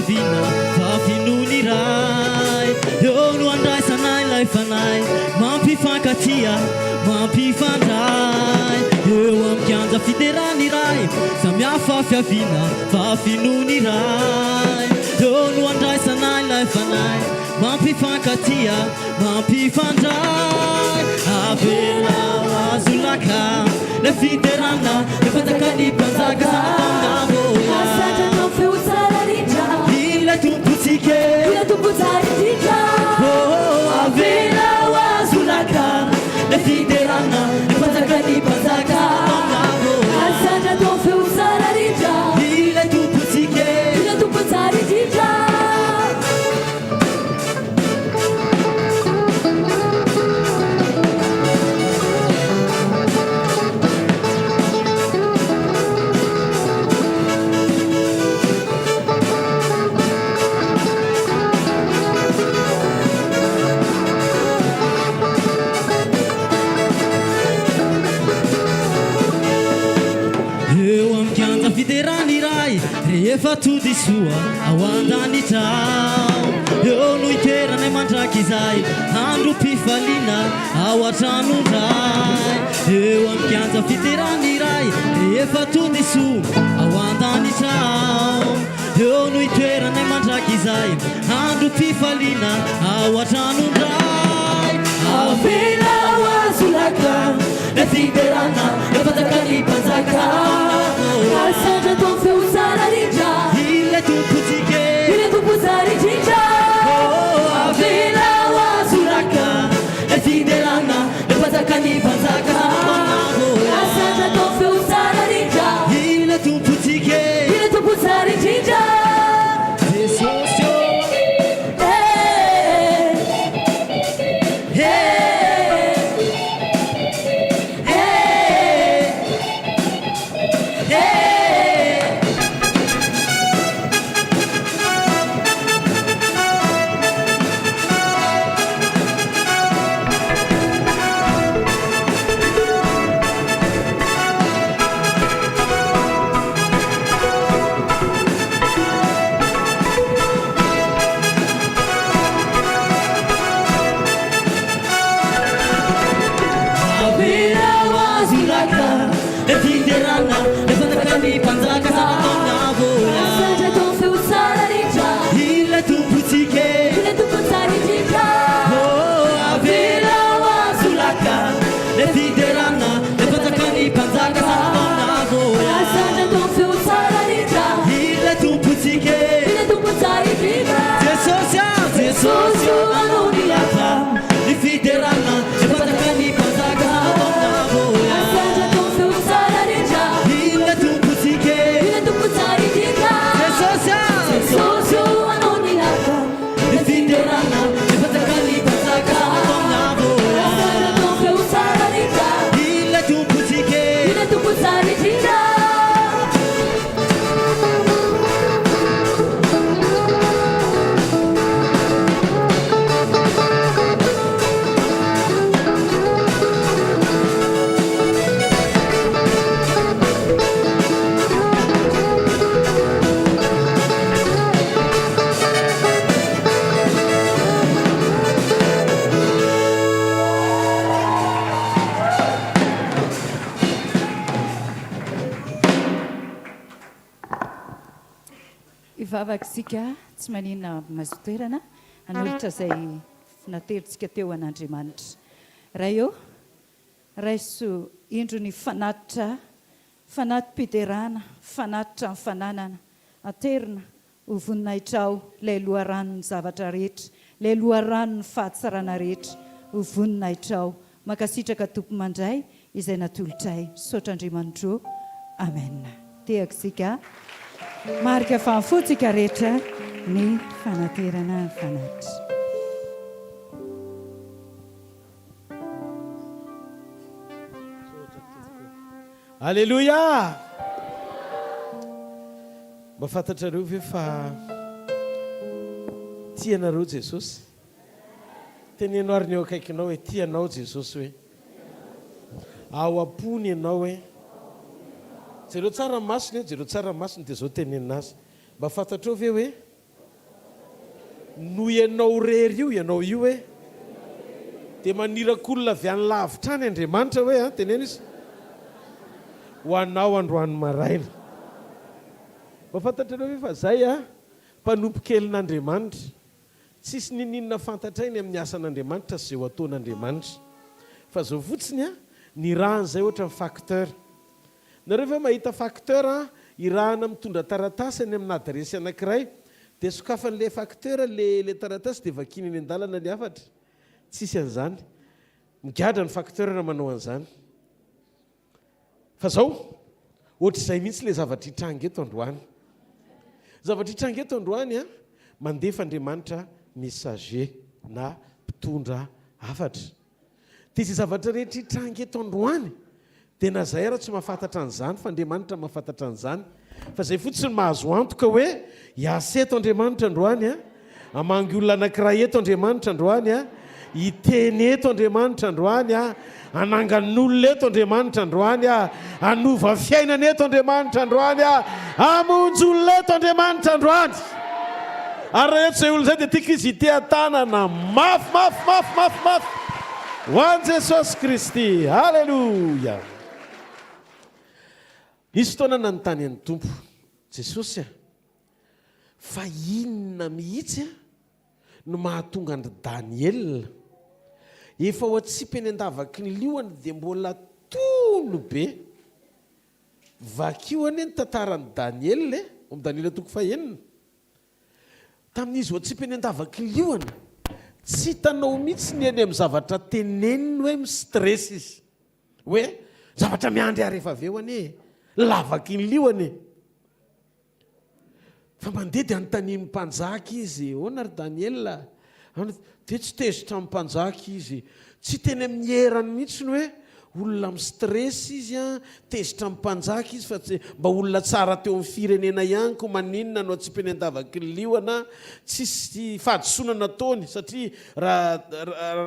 fiaviana fa finoana iray. Eo no andraisana ilay Fanahy mampifankatia, mampifandray. Eo amin'ny kianja fiderana iray, samy hafa fiaviana fa finoana iray. Eo no andraisana ilay Fanahy mampifankatia, mampifandray. Avelao azo laka ilay fiderana, ilay fanjakan'ny mpanjaka zanataonabo. Asandrato feo tsara rindra. Ilay Tompontsika e. Ilay Tompo tsara indrindra. Oh, avelao azo laka ilay fiderana, ilay fanjakan'ny mpanjaka zanataonabo. Asandrato feo tsara rindra. Ilay Tompontsika e. Ilay Tompo tsara indrindra. Eo amin'ny kianja fiderana iray, rehefa tody soa ao an-danitra aho. Eo no itoeranay mandrakizay, androm-pifaliana ao an-tranon-dRay. Eo amin'ny kianja fiderana iray, rehefa tody soa ao an-danitra aho. Eo no itoeranay mandrakizay, androm-pifaliana ao an-tranon-dRay. Avelao azo laka, ilay fiderana, ilay fanjakan'ny mpanjaka. Asandrato ny feo tsara rindra. Ilay Tompontsika e. Ilay Tompo tsara indrindra. Oh, avelao azo laka, ilay fiderana, ilay mpanjakan'ny mpanjaka. Asandrato ny feo tsara rindra. Ilay Tompontsika e. Ilay Tompo tsara indrindra. Jesosy ô. Eh, Eh, eh, eh. Avelao azo laka, ilay fiderana, ilay fanjakan'ny mpanjaka zanataonabo. Asandrato ny feo tsara rindra. Ilay Tompontsika e. Ilay Tompo tsara indrindra. Oh, avelao azo laka, ilay fiderana, ilay fanjakan'ny mpanjaka zanataonabo. Asandrato ny feo tsara rindra. Ilay Tompontsika e. Ilay Tompo tsara indrindra. Jesosy a, Jesosy ô, anao ny laka, ny fiderana, ilay fanjakan'ny mpanjaka zanataonabo. Asandrato ny feo tsara rindra. Ilay Tompontsika e. Ilay Tompo tsara indrindra. Jesosy a, Jesosy ô, anao ny laka. Ny fiderana, ny fanjakan'ny mpanjaka zanataonabo. Asandrato ny feo tsara rindra. Ilay Tompontsika e. Ilay Tompo tsara indrindra. Hivavaka isika, tsy maninona mazoto toerana, hanolotra izay naterintsika teo an'Andriamanitra. Ray ô, raiso indro ny fanatitra, fanati-piderana, fanatitra ny fananana, aterina Ho voninahitrao, ilay loharanon'ny zavatra rehetra, ilay loharanon'ny fahatsarana rehetra. Ho voninahitrao. Mankasitraka Tompo mandray izay natolotray. Misaotra Andriamanitro. Amen. Tehaka isika. Marika fahafoa tsika rehetra ny fanaterana ny fanatitra. Aleloia! Mba fantatrareo ve fa tia anareo Jesosy? Teneno ary ny eo akaikinao hoe tia anao Jesosy hoe. Ao am-pony ianao hoe. Jereo tsara ny masony, jereo tsara ny masony dia izao tenenina azy. Mba fantatrao ve hoe. Noho ianao irery io, ianao io hoe. Dia maniraka olona avy any lavitra any Andriamanitra hoe an, teneno izy. Ho anao androany maraina. Mba fantatrareo ve fa zay an, mpanompo kelin'Andriamanitra. Tsisy niniana fantatray ny amin'ny asan'Andriamanitra sy izay ho ataon'Andriamanitra. Fa zao fotsiny an, nirahan'izay ohatran'ny facteur. Nareo ve mahita facteur an, irahana mitondra taratasy any amina adiresy anakiray, dia sokafan'ilay facteur le le taratasy dia vakiany eny an-dalana ny hafatra? Tsisy an'izany. Migadra ny facteur raha manao an'izany. Fa zao, ohatr'izay mihitsy ilay zavatra hitranga eto androany. Zavatra hitranga eto androany an, mandefa Andriamanitra messager na mpitondra hafatra. Dia izay zavatra rehetra hitranga eto androany dia na izay ara tsy mahafantatra an'izany fa Andriamanitra mahafantatra an'izany. Fa izay fotsiny mahazo antoka hoe hiasa eto Andriamanitra androany a, hamangy olona anankiray eto Andriamanitra androany a, hiteny eto Andriamanitra androany a, hanangan'olona eto Andriamanitra androany a, hanova fiainana eto Andriamanitra androany a, hamonjy olona eto Andriamanitra androany. Ary raha eto izay olona izay dia tiako izy hiteha-tanana mafy, mafy, mafy, mafy, mafy ho an'i Jesosy Kristy. Aleloia! Nisy fotoana nanontany an'ny Tompo, Jesosy a, fa inona mihitsy no mahatonga an-dry Daniela efa ho atsipy eny an-davaky ny liona dia mbola tony be? Vakio anie ny tantaran'i Daniela e, ao amin'ny Daniela toko fahenina. Tamin'izy voatsipy eny an-davaky ny liona, tsy hitanao mihitsy ny eny amin'ny zavatra teneniny hoe mi-stress izy. Hoe, zavatra miandry ahy rehefa avy eo anie e, lavaky ny liona e. Fa mandeha dia anontanian'ny mpanjaka izy, Ahoana ry Daniela? Ahoana? Dia tsy tezitra amin'ny mpanjaka izy. Tsy teny amin'ny erany mihitsy ny hoe olona mi-stress izy an, tezitra amin'ny mpanjaka izy fa tsy mba olona tsara teo amin'ny firenena ihany koa maninona no atsipy eny an-davaky ny liona? Tsisy fahadisoana nataony satria raha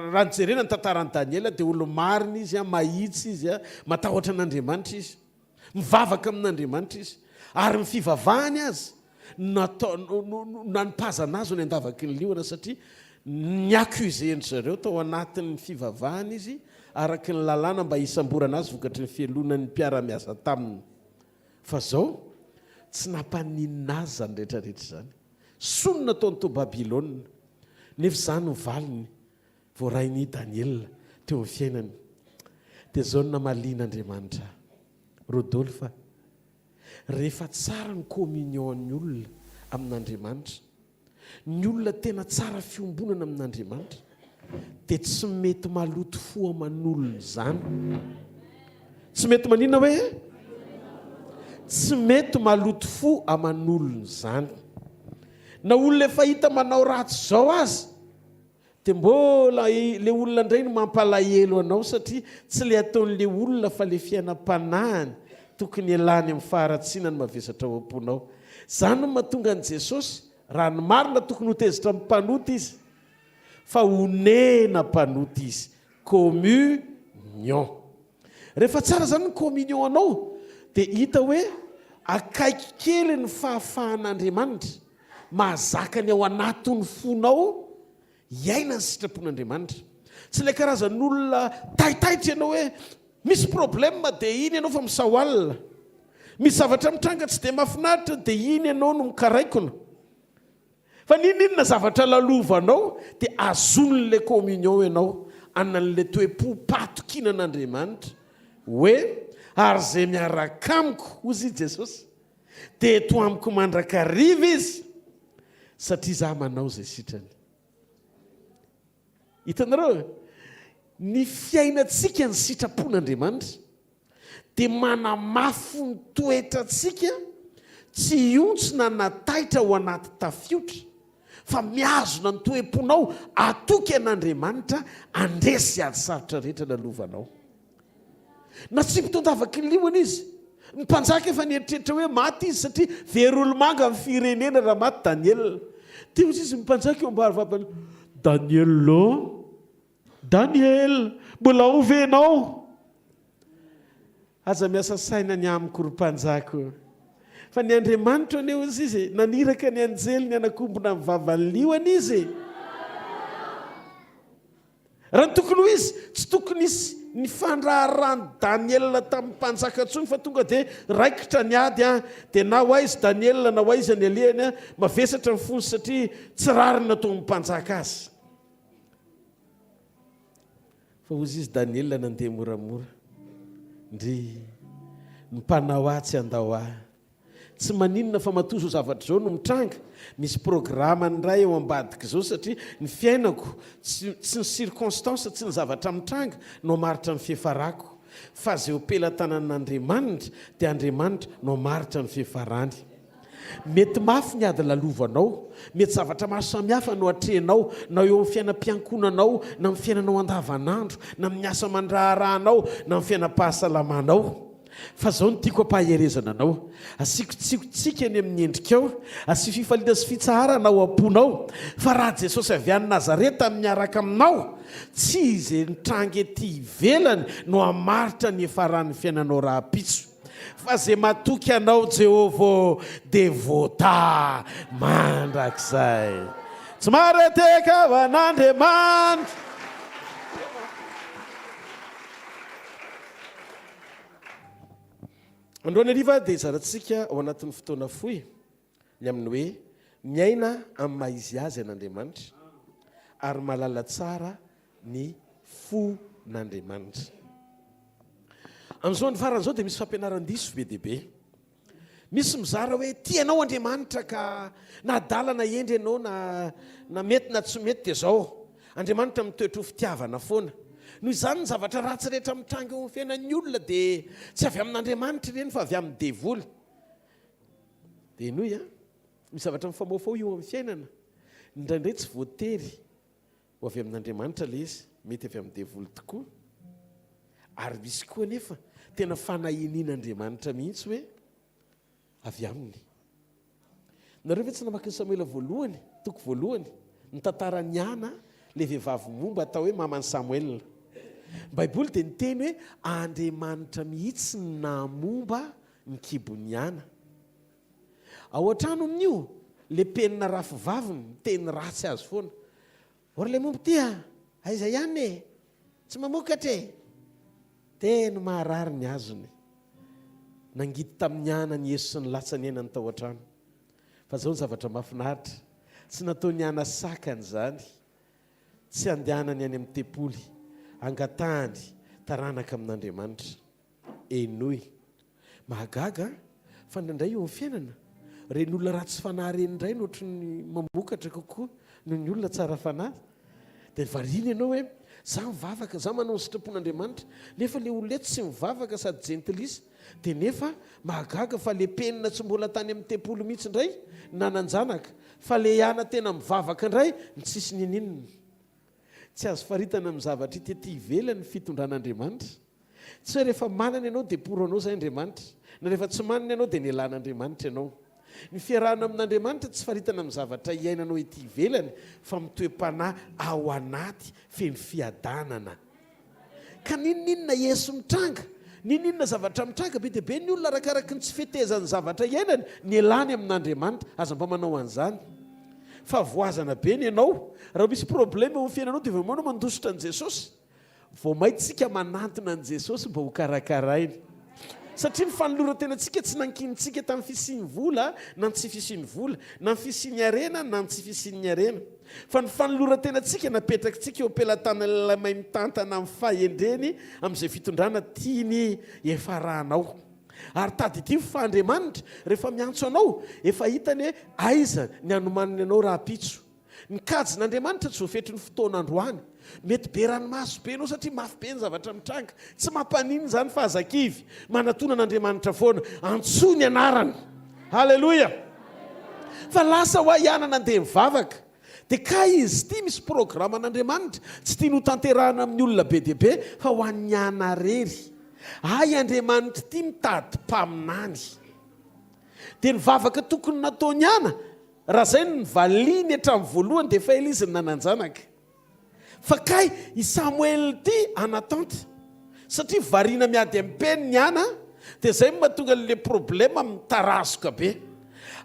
raha nojerena ny tantaran'i Daniela dia olo-marina izy an, mahitsy izy an, matahotra an'Andriamanitra izy. Mivavaka amin'Andriamanitra izy, ary ny fivavahany aza no natao, no nanipazana azy ho any an-davaky ny liona, satria ni-accuser-ndry zareo tao anatin'ny fivavahana izy, araka ny lalàna mba hisamborana azy vokatry ny fialonan'ny mpiara-miasa taminy. Fa izao, tsy nampaninona azy izany rehetra rehetra izany. Soa no nataony tao Babylona, nefa izany no valiny voarain'i Daniela teo amin'ny fiainany. Dia izao no namalian'Andriamanitra ahy, Rodolphe a, rehefa tsara ny communion-n'ny olona amin'Andriamanitra, ny olona tena tsara fiombonana amin'Andriamanitra, dia tsy mety maloto fo aman'olona izany. Tsy mety maninona hoe? Tsy mety maloto fo aman'olona izany. Na olona efa hita manao ratsy izao aza, Dia mbola le olona indray no mampalahelo anao satria tsy le ataon'le olona fa le fiainam-panahiny tokony hialany amin'ny faharatsiana no mavesatra ao am-ponao. Izany no mahatonga an'i Jesosy, raha ny marina tokony ho tezitra amin'ny mpanota izy fa honena mpanota izy. Communion. Rehefa tsara izany ny communion anao dia hita hoe akaiky kely ny fahafahan'Andriamanitra mahazaka ny ao anatin'ny fonao hiaina ny sitrapon'Andriamanitra. Tsy ilay karazan'olona taitaitra ianao hoe misy problème dia iny ianao fa misaoalina. Misy zavatra mitranga tsy dia mahafinaritra dia iny ianao no mikaraikona. Fa n'inon'inona zavatra lalovanao dia azon'ilay communion ianao, anan'ilay toe-po-pahatokiana an'Andriamanitra hoe ary izay miaraka amiko, hozy i Jesosy, dia eto amiko mandrakariva izy satria izaho manao izay sitrany. Hitanareo? Ny fiainantsika ny sitrapon'Andriamanitra dia manamafy ny toetrantsika tsy hihontsona na taitra ao anaty tafiotra fa mihazona ny toe-ponao hatoky an'Andriamanitra handresy ady sarotra rehetra lalovanao. Natsipy tao an-davaky ny liona izy. Ny mpanjaka efa nieritreritra hoe maty izy satria very olo-manga ny firenena raha maty Daniela. Dia hoy izy ny mpanjaka eo am-baravabany, Daniela ô! Daniela! Mbola ao ve ianao? Aza miasa saina ny amiko ry mpanjaka ô! Fa ny Andriamanitro anie hozy izy e, naniraka ny anjeliny hanakombona ny vavan'ny liona izy e. Raha ny tokony ho izy, tsy tokony hisy nifandraharahan'i Daniela tamin'ny mpanjaka intsony fa tonga dia raikitra ny ady an, dia na ho aiza Daniela na ho aiza ny alehany an, mavesatra ny fony satria tsy rariny nataon'ny mpanjaka azy. Fa hozy izy Daniela nandeha moramora, ndry, ny mpanao ahy tsy handao ahy. Tsy maninona fa matoa izao zavatra izao no mitranga, misy programme indray ao ambadik'izao satria ny fiainako, tsy tsy ny circonstance, tsy ny zavatra mitranga no hamaritra ny fiafarako, fa izay eo am-pelatanan'Andriamanitra dia Andriamanitra no hamaritra ny fiafarany. Mety mafy ny ady lalovanao, mety zavatra maro samihafa no atrehinao, na eo amin'ny fiainam-piankohonanao, na amin'ny fiainanao andavanandro, na amin'ny asa aman-draharahanao, na amin'ny fiainam-pahasalamanao. Fa izao no tiako hampaherezana anao, Asiako tsikitsiky eny amin'ny endrikao, asio fifaliana sy fitsaharana ao am-ponao, fa raha Jesosy avy any Nazareta miaraka aminao, tsy izay nitranga ety ivelany no hamaritra ny hiafaran'ny fiainanao rahampitso, fa izay matoky anao Jehovah ô dia voatahy mandrakizay. Tsy mareteka ho an'Andriamanitra. Androany hariva dia zarantsika ao anatin'ny fotoana fohy ny amin'ny hoe miaina amin'ny maha izy azy an'Andriamanitra ary mahalala tsara ny fon'Andriamanitra. Amin'izao andro farany izao dia misy fampianaran-diso be dia be. Misy mizara hoe tia anao Andriamanitra ka na adala na hendry ianao na na mety na tsy mety dia zao. Andriamanitra mitoetra ho fitiavana foana. Noho izany ny zavatra ratsy rehetra mitranga eo amin'ny fiainan'ny olona dia tsy avy amin'Andriamanitra ireny fa avy amin'ny devoly. Dia henoy an, misy zavatra mifamoafaoa eo amin'ny fiainana. Indraindray tsy voatery ho avy amin'Andriamanitra ilay izy, mety avy amin'ny devoly tokoa. Ary misy koa anefa tena fanahinian'Andriamanitra mihitsy hoe avy aminy. Nareo ve tsy namaky ny Samoela voalohany, toko voalohany, ny tantaran'i Ana, ilay vehivavy momba atao hoe maman'i Samoela. Ny Baiboly dia niteny hoe Andriamanitra mihitsy no nahamomba ny kibon'i Ana. Ao an-trano amin'io, le penina rafivaviny miteny ratsy azy foana. O ry le momba ty a! Aiza ihany e! Tsy mamokatra e! Teny maharary ny azony. Nangidy tamin'ny ana ny eso sy ny latsa niainany tao an-trano. Fa zao ny zavatra mahafinaritra, tsy nataon'i Ana sakana izany, tsy handehanany any amin'ny tempoly, hangatahany taranaka amin'Andriamanitra. Henoy. Mahagaga an! Fa indraindray eo amin'ny fiainana, ireny olona ratsy fanahy ireny indray no ohatry ny mamokatra kokoa noho ny olona tsara fanahy. Dia variana ianao hoe, za mivavaka, za manao ny sitrapon'Andriamanitra, nefa ilay olona eto tsy mivavaka sady jentilisa. Dia nefa mahagaga fa ilay penina tsy mbola tany amin'ny tempoly mihitsy indray nanan-janaka, fa ilay ana tena mivavaka indray no tsisy ninininona. Tsy azo faritana amin'ny zavatra hita ety ivelany ny fitondran'Andriamanitra. Tsy hoe rehefa manana ianao dia pour anao izay Andriamanitra, na rehefa tsy manana ianao dia nelan'Andriamanitra ianao. Ny fiarahana amin'Andriamanitra tsy faritana amin'ny zavatra iainanao ety ivelany fa amin'ny toe-panahy ao anaty feno fiadanana. Ka n'inon'inona eso mitranga, n'inon'inona zavatra mitranga, be dia be ny olona arakaraky ny tsy fetezan'ny zavatra iainany, ny elany amin'Andriamanitra. Aza mba manao an'izany. Fahavoazana be ny anao. Raha misy problème eo amin'ny fiainanao dia vao mainao mandositra an'i Jesosy. Vao may tsika manantona an'i Jesosy mba ho karakarainy. Satria ny fanoloran-tenantsika tsy nankinintsika tamin'ny fisian'ny vola na ny tsy fisian'ny vola, na ny fisian'ny harena na ny tsy fisian'ny harena. Fa ny fanoloran-tenantsika napetrakitsika eo am-pelatanan'Ilay mahay mitantana amin'ny fahendreny amin'izay fitondrana tiany hiafaranao. Ary tadidio fa Andriamanitra, rehefa miantso anao, efa hitany hoe aiza ny hanomanany anao rahampitso. Ny kajin'Andriamanitra tsy voafetry ny fotoana androany. Mety be ranomaso be ianao satria mafy be ny zavatra mitranga. Tsy mampaninona izany fa aza kivy. Manatona an'Andriamanitra foana. Antsoy ny anarany. Haleloia! Fa lasa hoa i Ana nandeha nivavaka. Dia kay izy ity misy programan'Andriamanitra tsy tiany hotanterahana amin'ny olona be dia be fa ho an'i Ana rery. Hay Andriamanitra ity mitady mpaminany. Dia ny vavaka tokony nataon'i Ana Raha zay no nivaliany hatramin'ny voalohany dia efa ela izy no nanan-janaka. Fa kay i Samoel ity en attente. Satria variana miady amin'ny peniny Ana, Dia izay no mahatonga an'ilay problème mitarazoka be.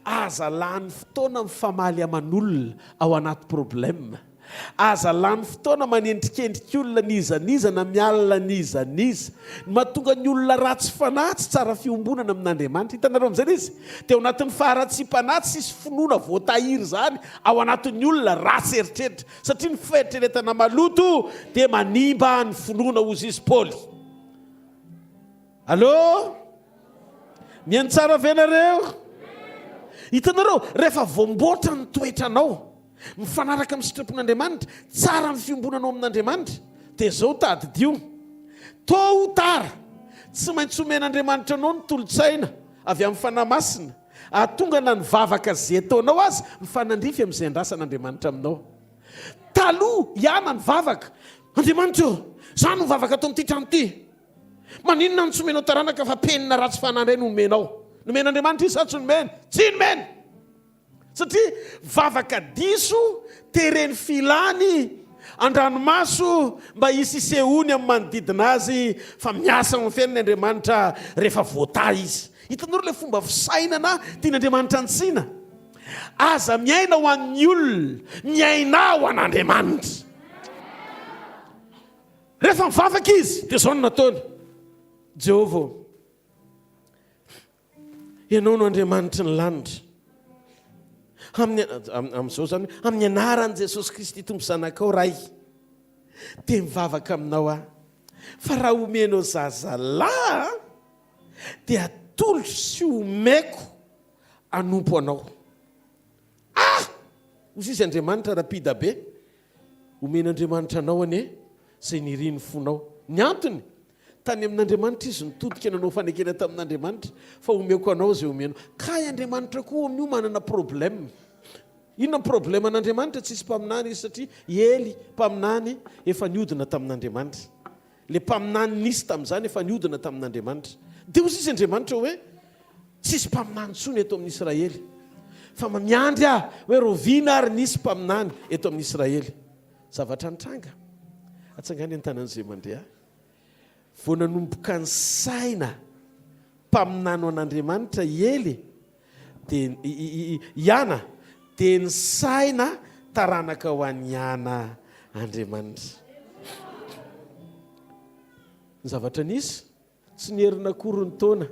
Aza lany fotoana mifamaly aman'olona ao anaty problème. Aza lany fotoana manendrikendrika olona n'iza n'iza na mialona n'iza n'iza. Ny mahatonga ny olona ratsy fanahy tsy tsara fiombonana amin'Andriamanitra. Hitanareo amin'izay ilay izy? Dia ao anatin'ny faharatsiam-panahy tsisy finoana voatahiry izany ao anatin'ny olona ratsy eritreritra. Satria ny fieritreretana maloto dia manimba ny finoana hozy izy Paoly. Allô? Mihaino tsara ve nareo? Hitanareo, rehefa voamboatra ny toetranao, mifanaraka amin'ny sitrapon'Andriamanitra, tsara ny fiombonanao amin'Andriamanitra, dia izao tadidio, tôt ou tard, tsy maintsy omen'Andriamanitra anao ny tolo-tsaina avy amin'ny Fanahy Masina, hahatonga na ny vavaka izay ataonao aza mifanandrify amin'izay andrasan'Andriamanitra aminao. Taloha ihana ny vavaka, Andriamanitra ô, za no mivavaka ato amin'ity trano ity. Maninona no tsy omenao taranaka fa penina ratsy fanahy indray no omenao? Nomen'Andriamanitra izy sa tsy nomeny? Tsy nomeny! Satria vavaka diso tereny filany andranomaso mba hisy hisehoany amin'ny manodidina azy fa miasa ao amin'ny fiainany Andriamanitra rehefa voatahy izy. Hitanareo ilay fomba fisainana tian'Andriamanitra hantsina? Aza miaina ho an'ny olona, miainà ho an'Andriamanitra. Rehefa nivavaka izy, dia izao no nataony, Jehovah ô, Ianao no Andriamanitry ny lanitra. Amin'ny, amin'izao izany, amin'ny anaran'i Jesosy Kristy Tompo Zanakao, Ray, dia mivavaka aminao aho, fa raha omenao zazalahy, dia atolotro sy omeko hanompo anao. Ah! Hoy izy, Andriamanitra rapida be. Omen'Andriamanitra anao anie izay nirin'ny fonao. Ny antony, tany amin'Andriamanitra izy nitodika nanao fanekena tamin'Andriamanitra fa omeko anao izay omenao. Kay Andriamanitra koa amin'io manana problème. Inona ny problème an'Andriamanitra? Tsisy mpaminany izy satria i Ely mpaminany efa niodina tamin'Andriamanitra. Ilay mpaminany nisy tamin'izany efa niodina tamin'Andriamanitra. Dia hoy izy Andriamanitra hoe, Tsisy mpaminany intsony eto amin'ny Israely. Fa miandry aho hoe rahoviana ary nisy mpaminany eto amin'ny Israely. Zavatra nitranga. Atsangano ny tanan'izay mandre ahy. Vao nanomboka nisaina mpaminany ho an'Andriamanitra i Ely, dia i Ana, dia nisaina taranaka ho an'i Ana Andriamanitra. Ny zavatra nisy, Tsy nierina akory ny taona,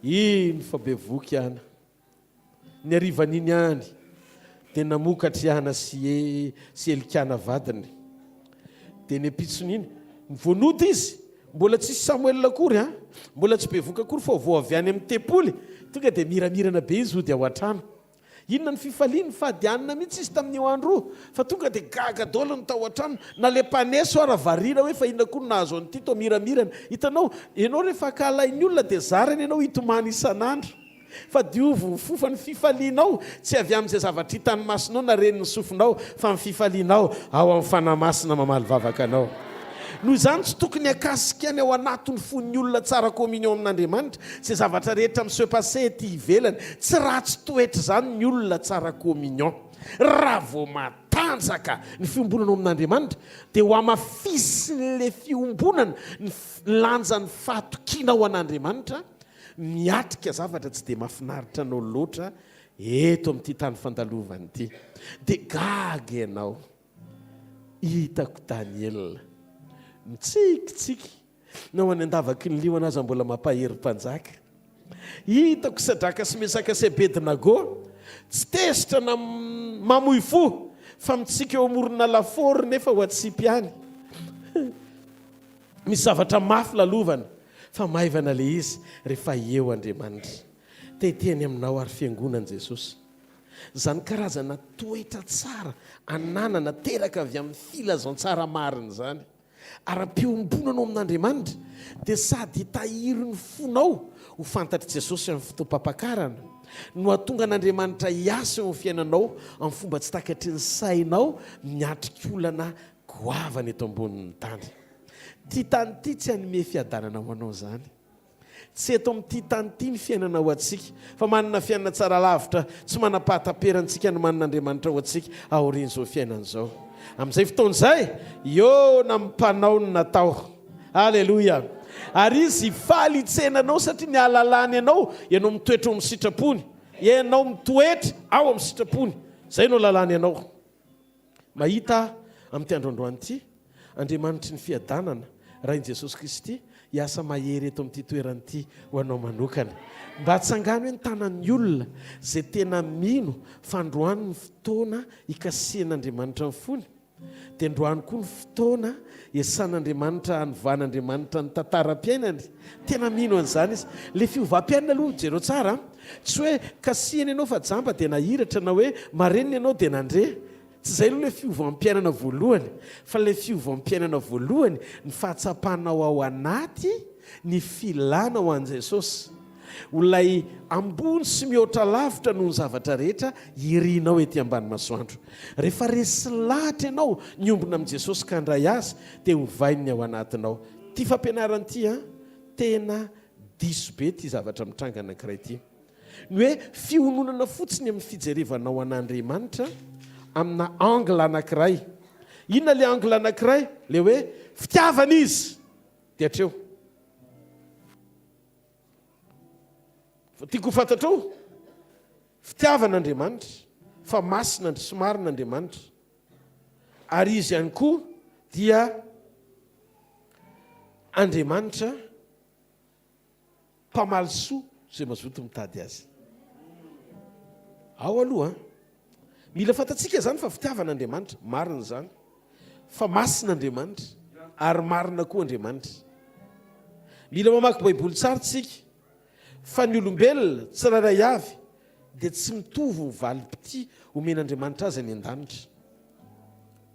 iny fa bevoky ana. Ny harivan'iny ihany dia namokatra i Ana sy sy Elikana vadiny. Dia ny ampitson'iny, vao nody izy, mbola tsisy Samoela akory an, mbola tsy bevoka akory fa vao avy any amin'ny tempoly, tonga dia miramirana be izy hody ao an-trano. Inona ny fifaliany? Fady hanina mihitsy izy tamin'io andro io, fa tonga dia gaga daholo ny tao an-trano, na ilay mpaneso ara variana hoe fa inona koa no nahazo an'ity toa miramirana. Hitanao, ianao rehefa ankahalain'ny olona dia zarany ianao hitomany isan'andro. Fa diovy ny fo fa ny fifalianao tsy avy amin'izay zavatra hitan'ny masonao na ren'ny sofinao fa ny fifalianao ao amin'ny Fanahy Masina mamaly vavaka anao. Noho izany tsy tokony hakasika ny ao anatin'ny fon'ny olona tsara communion amin'Andriamanitra izay zavatra rehetra mi se passer ety ivelany. Tsy ratsy toetra izany ny olona tsara communion. Raha vao matanjaka ny fiombonanao amin'Andriamanitra dia ho hamafisin'ilay fiombonana ny lanjan'ny fahatokianao an'Andriamanitra miatrika zavatra tsy dia mahafinaritra anao loatra eto amin'ity tany fandalovana ity. Dia gaga ianao. Hitako Daniela mitsikitsiky na ho any an-davaky ny liona aza mbola mampahery mpanjaka. Hitako Sadraka sy Mesaka sy Abednago tsy tezitra na mamoy fo fa mitsiky eo amorona lafaoro nefa ho atsipy any. Misy zavatra mafy lalovana fa maivana le izy rehefa eo Andriamanitra. Te hiteny aminao ary fiangonan'i Jesosy. Izany karazana toetra tsara ananana teraka avy amin'ny filazantsara marina izany, ara-piombonanao amin'Andriamanitra, dia sady hitahiry ny fonao ho fantatr'i Jesosy amin'ny fotoam-pampakarana, no hahatonga an'Andriamanitra hiasa eo amin'ny fiainanao amin'ny fomba tsy takatry ny sainao miatrika olana goavana eto ambonin'ny tany. Ity tany ity tsy hanome fiadanana ho anao izany. Tsy eto amin'ity tany ity ny fiainana ho antsika, fa manana fiainana tsara lavitra tsy manam-pahataperantsika ny manin'Andriamanitra ho antsika aorian'izao fiainana izao. Amin'izay fotoana izay, eo na mpanao ny natao. Aleloia! Ary Izy hifaly hitsena anao satria ny ahalalany anao, ianao mitoetra ao amin'ny sitrapony. Ianao mitoetra ao amin'ny sitrapony. Izay no ahalalany anao. Mahita aho amin'ity andro androany ity, Andriamanitry ny fiadanana, Rain'i Jesosy Kristy, hiasa mahery eto amin'ity toerana ity ho anao manokana. Mba atsangano hoe ny tanan'ny olona izay tena mino fa androany ny fotoana hikasihan'Andriamanitra ny fony, dia androany koa ny fotoana hiasan'Andriamanitra hanovan'Andriamanitra ny tantaram-piainany. Tena mino an'izany izy. Ilay fiovam-piainana aloha, jereo tsara an! Tsy hoe kasihina ianao fa jamba dia nahiratra na hoe marenina ianao dia nandre. Tsy izay aloha ilay fiovam-piainana voalohany, fa ilay fiovam-piainana voalohany, ny fahatsapanao ao anaty ny filanao an'i Jesosy ho ilay ambony sy mihoatra lavitra noho ny zavatra rehetra irinao ety ambany masoandro. Rehefa resy lahatra ianao niombona amin'i Jesosy ka handray Azy dia hovainy ny ao anatinao. Ity fampianarana ity an, tena diso be ity zavatra mitranga anankiray ity. Ny hoe fiononana fotsiny amin'ny fijerevanao an'Andriamanitra amina angle anankiray. Inona ilay angle anankiray? Ilay hoe fitiavana Izy! Dia hatreo. Fa tiako ho fantatrao, fitiavana Andriamanitra, fa masina sy marina Andriamanitra. Ary Izy ihany koa dia Andriamanitra Mpamaly soa izay mazoto mitady Azy. Ao aloha an! Mila fantatsika izany fa fitiavana Andriamanitra, marina izany. Fa masina Andriamanitra, ary marina koa Andriamanitra. Mila mamaky Baiboly tsara tsika, fa ny olombelona tsirairay avy dia tsy mitovy ny valim-pitia omen'Andriamanitra azy any an-danitra.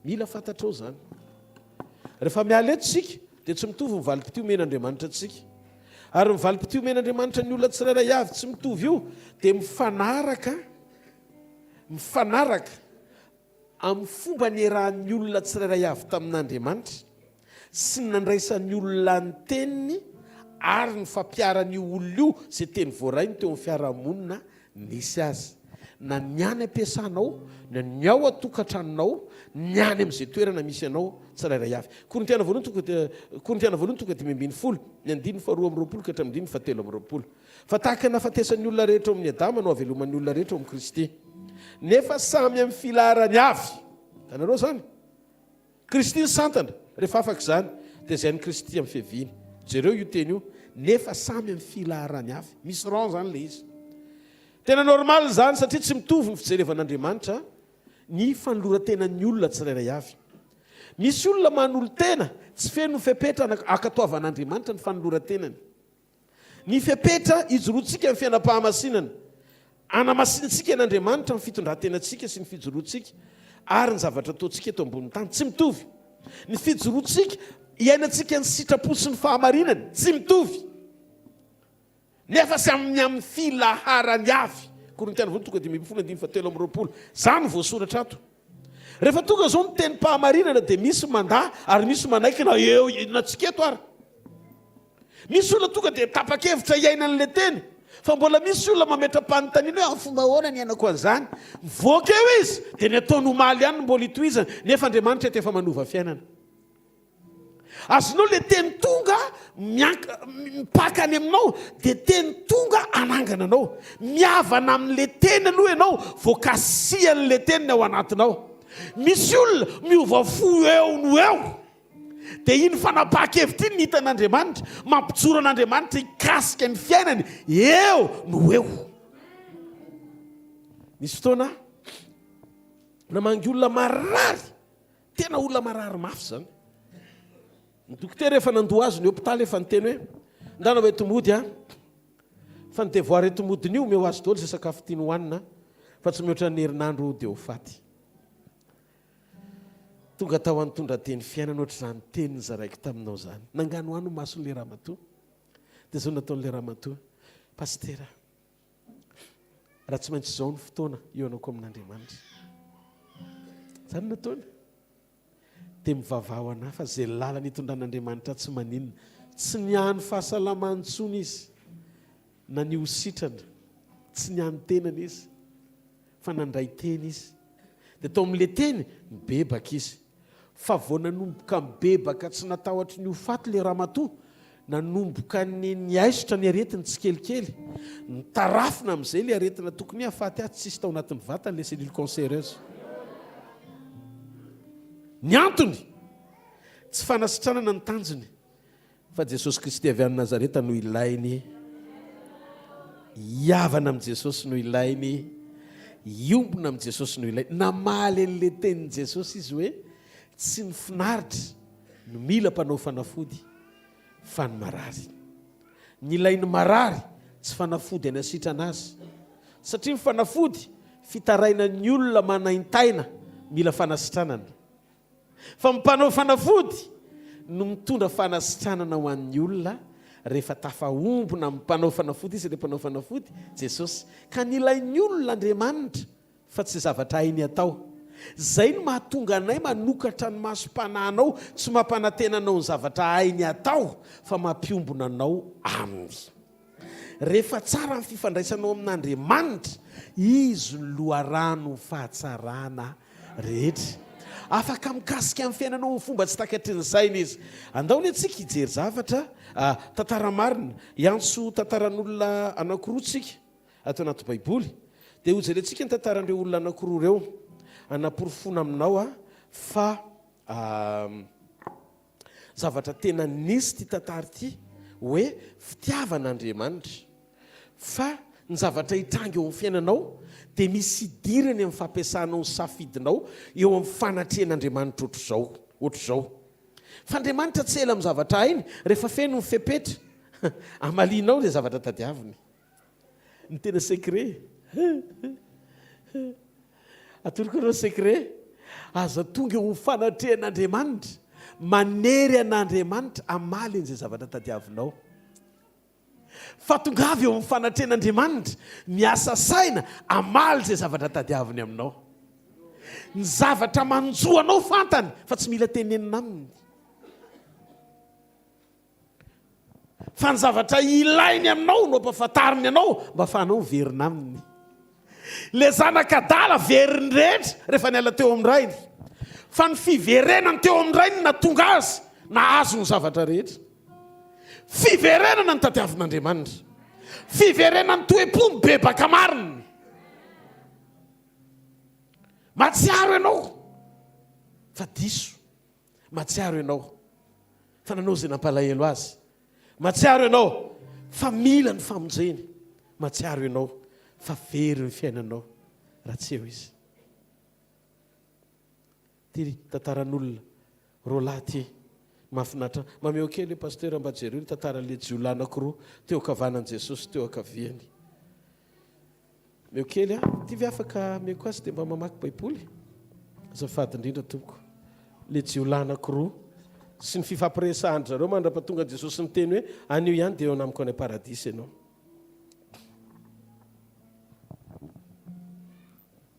Mila fantatrao izany. Rehefa miala eto isika, dia tsy mitovy ny valim-pitia omen'Andriamanitra antsika. Ary ny valim-pitia omen'Andriamanitra ny olona tsirairay avy tsy mitovy io, dia mifanaraka, mifanaraka amin'ny fomba niarahan'ny olona tsirairay avy tamin'Andriamanitra sy ny nandraisan'ny olona ny teniny ary ny fampiharan'io olona io izay teny voarainy teo amin'ny fiarahamonina nisy azy. Na ny any am-piasanao, na ny ao an-tokantranonao, ny any amin'izay toerana misy anao tsirairay avy. Korintiana voalohany toko Korintiana voalohany toko 15, ny andininy faharoa amby roapolo ka hatramin'ny andininy fahatelo amby roapolo. Fa tahaka ny nahafatesan'ny olona rehetra ao amin'i Adama no hahaveloman'ny olona rehetra ao amin'i Kristy. Nefa samy amin'ny filaharany avy. Hitanareo izany? Kristy ny santana. Rehefa afaka izany, dia izay an'i Kristy amin'ny fiaviany. Jereo io teny io, nefa samy amin'ny filaharany avy. Misy rang izany ilay izy. Tena normal izany satria tsy mitovy ny fijerevan'Andriamanitra ny fanoloran-tenan'ny olona tsirairay avy. Misy olona manolo-tena, tsy feno ny fepetra ankatoavan'Andriamanitra ny fanoloran-tenany. Ny fepetra ijoroantsika amin'ny fiainam-pahamasinana. Anamasintsika an'Andriamanitra amin'ny fitondran-tenantsika sy ny fijoroantsika ary ny zavatra ataontsika eto ambonin'ny tany. Tsy mitovy. Ny fijoroantsika, iainantsika ny sitrapo sy ny fahamarinana, tsy mitovy. Nefa samy amin'ny filaharany avy. Korintiana voalohany toko 15 andininy fahatelo amby roapolo. Izany no voasoratra ato. Rehefa tonga izao ny tenim-pahamarinana dia misy mandà ary misy manaiky na eo na tsika eto ary. Misy olona tonga dia tapa-kevitra hiaina an'ilay teny fa mbola misy olona mametra-panontaniana hoe amin'ny fomba ahoana ny iainako an'izany. Mivoaka eo izy dia ny ataony omaly ihany no mbola itohizany nefa Andriamanitra eto efa manova fiainana. Azonao le teny tonga miank mipaka any aminao dia teny tonga hanangana anao. Mihavana amin'le teny aloha ianao vao kasihan'le teny ny ao anatinao. Misy olona miova fo eo no eo dia iny fanapahan-kevitra iny ny hitan'Andriamanitra, mampijoro an'Andriamanitra hikasika ny fiainany eo no eo. Nisy fotoana namangy olona marary Tena olona marary mafy izany. Ny dokotera efa nandoa azy ny hopitaly efa niteny hoe ndana ho enti mody an! Fa ny devoir enti modiny io omeo azy daholo izay sakafo tiany hohanina fa tsy mihoatra ny herinandro dia ho faty. Tonga tao an nitondra teny fiainana ohatr'izany teny nozaraiko taminao izany. Nanganohano ny mason'ilay ramatoa. Dia izao nataon'ilay ramatoa, Pasitera, Raha tsy maintsy izao ny fotoana hihaonako amin'Andriamanitra. Izany no nataony. Dia mivavaha ho anà fa izay lalana itondran'Andriamanitra tsy maninona. Tsy niahy ny fahasalamany intsony izy, na ny ho sitrana. Tsy niahy ny tenany izy, fa nandray teny izy. Dia tao amin'ilay teny, nibebaka izy. Fa vao nanomboka nibebaka tsy natahotry ny ho faty ilay ramatoa, Nanomboka ny niaisotra ny aretiny tsikelikely. Nitarafina amin'izay ilay aretina tokony hahafaty azy tsisy tao anatin'ny vatany ilay cellule cancéreuse. Ny antony, tsy fanasitranana ny tanjony fa Jesosy Kristy avy any Nazareta no ilainy hihavana amin'i Jesosy no ilainy hiombona amin'i Jesosy no ilainy. Namaly an'ilay tenin'i Jesosy izy hoe tsy ny finaritra no mila mpanao fanafody fa ny marary. Ny ilain'ny marary tsy fanafody hanasitrana azy satria ny fanafody fitarainan'ny olona manaintaina mila fanasitranana. Fa ny mpanao fanafody no mitondra fanasitranana ho an'ny olona rehefa tafaombona amin'ny mpanao fanafody izy, ilay mpanao fanafody, Jesosy. Ka ny ilain'ny olona Andriamanitra fa tsy zavatra hainy atao. Izay no mahatonga anay manokatra ny masom-panahinao, tsy mampanantena anao ny zavatra hainy atao fa mampiombona anao aminy. Rehefa tsara ny fifandraisanao amin'Andriamanitra, Izy no loharanon'ny fahatsarana rehetra. Afaka mikasika ny fiainanao amin'ny fomba tsy takatry ny saina Izy. Andao anie tsika hijery zavatra, tantara marina. Hiantso tantaran'olona anankiroa tsika ato anaty Baiboly. Dia hojerentsika ny tantaran'ireo olona anankiroa ireo. Hanaporofoana aminao aho fa Zavatra tena nisy ity tantara ity hoe fitiavana Andriamanitra. Fa ny zavatra hitranga eo amin'ny fiainanao dia misy idirany amin'ny fampiasanao ny safidinao eo amin'ny fanatrehan'Andriamanitra ohatr'izao, ohatr'izao. Fa Andriamanitra tsy ela amin'ny zavatra hainy rehefa feno ny fepetra hamalianao ilay zavatra tadiaviny. Ny tena secret. Atoroko anareo secret. Aza tonga eo fanatrehan'Andriamanitra, manery an'Andriamanitra hamaly an'izay zavatra tadiavinao. Fa tongava eo amin'ny fanatrehan'Andriamanitra, miasa saina hamaly izay zavatra tadiaviny aminao. Ny zavatra manjo anao fantany fa tsy mila tenenina aminy. Fa ny zavatra ilainy aminao no ampahafantariny anao mba afahanao miverina aminy. Ilay zanak'adala very ny rehetra rehefa niala teo amin'ny rainy. Fa ny fiverenany teo amin'ny rainy no nahatonga azy nahazo ny zavatra rehetra. Fiverenana no tadiavin'Andriamanitra. Fiverenan'ny toe-po mibebaka marina. Mahatsiaro ianao fa diso. Mahatsiaro ianao fa nanao izay nampalahelo azy. Mahatsiaro ianao fa mila ny famonjeny. Mahatsiaro ianao fa very ny fiainanao raha tsy eo izy. Ty tantaran'olona roalahy ty mahafinaritra. Mameho kely pasteur mba jereo ny tantaran'ilay jiolahy anankiroa teo ankavanan'i Jesosy teo ankaviany. Meo kely a! Ty ve afaka ameko azy dia mba mamaky baiboly? Azafady indrindra tompoko. Le jiolahy anakiroa sy ny fifampiresahan-dry zareo mandra-pahatonga an'i Jesosy niteny hoe anio ihany dia eo anamiko any am-paradisa ianao.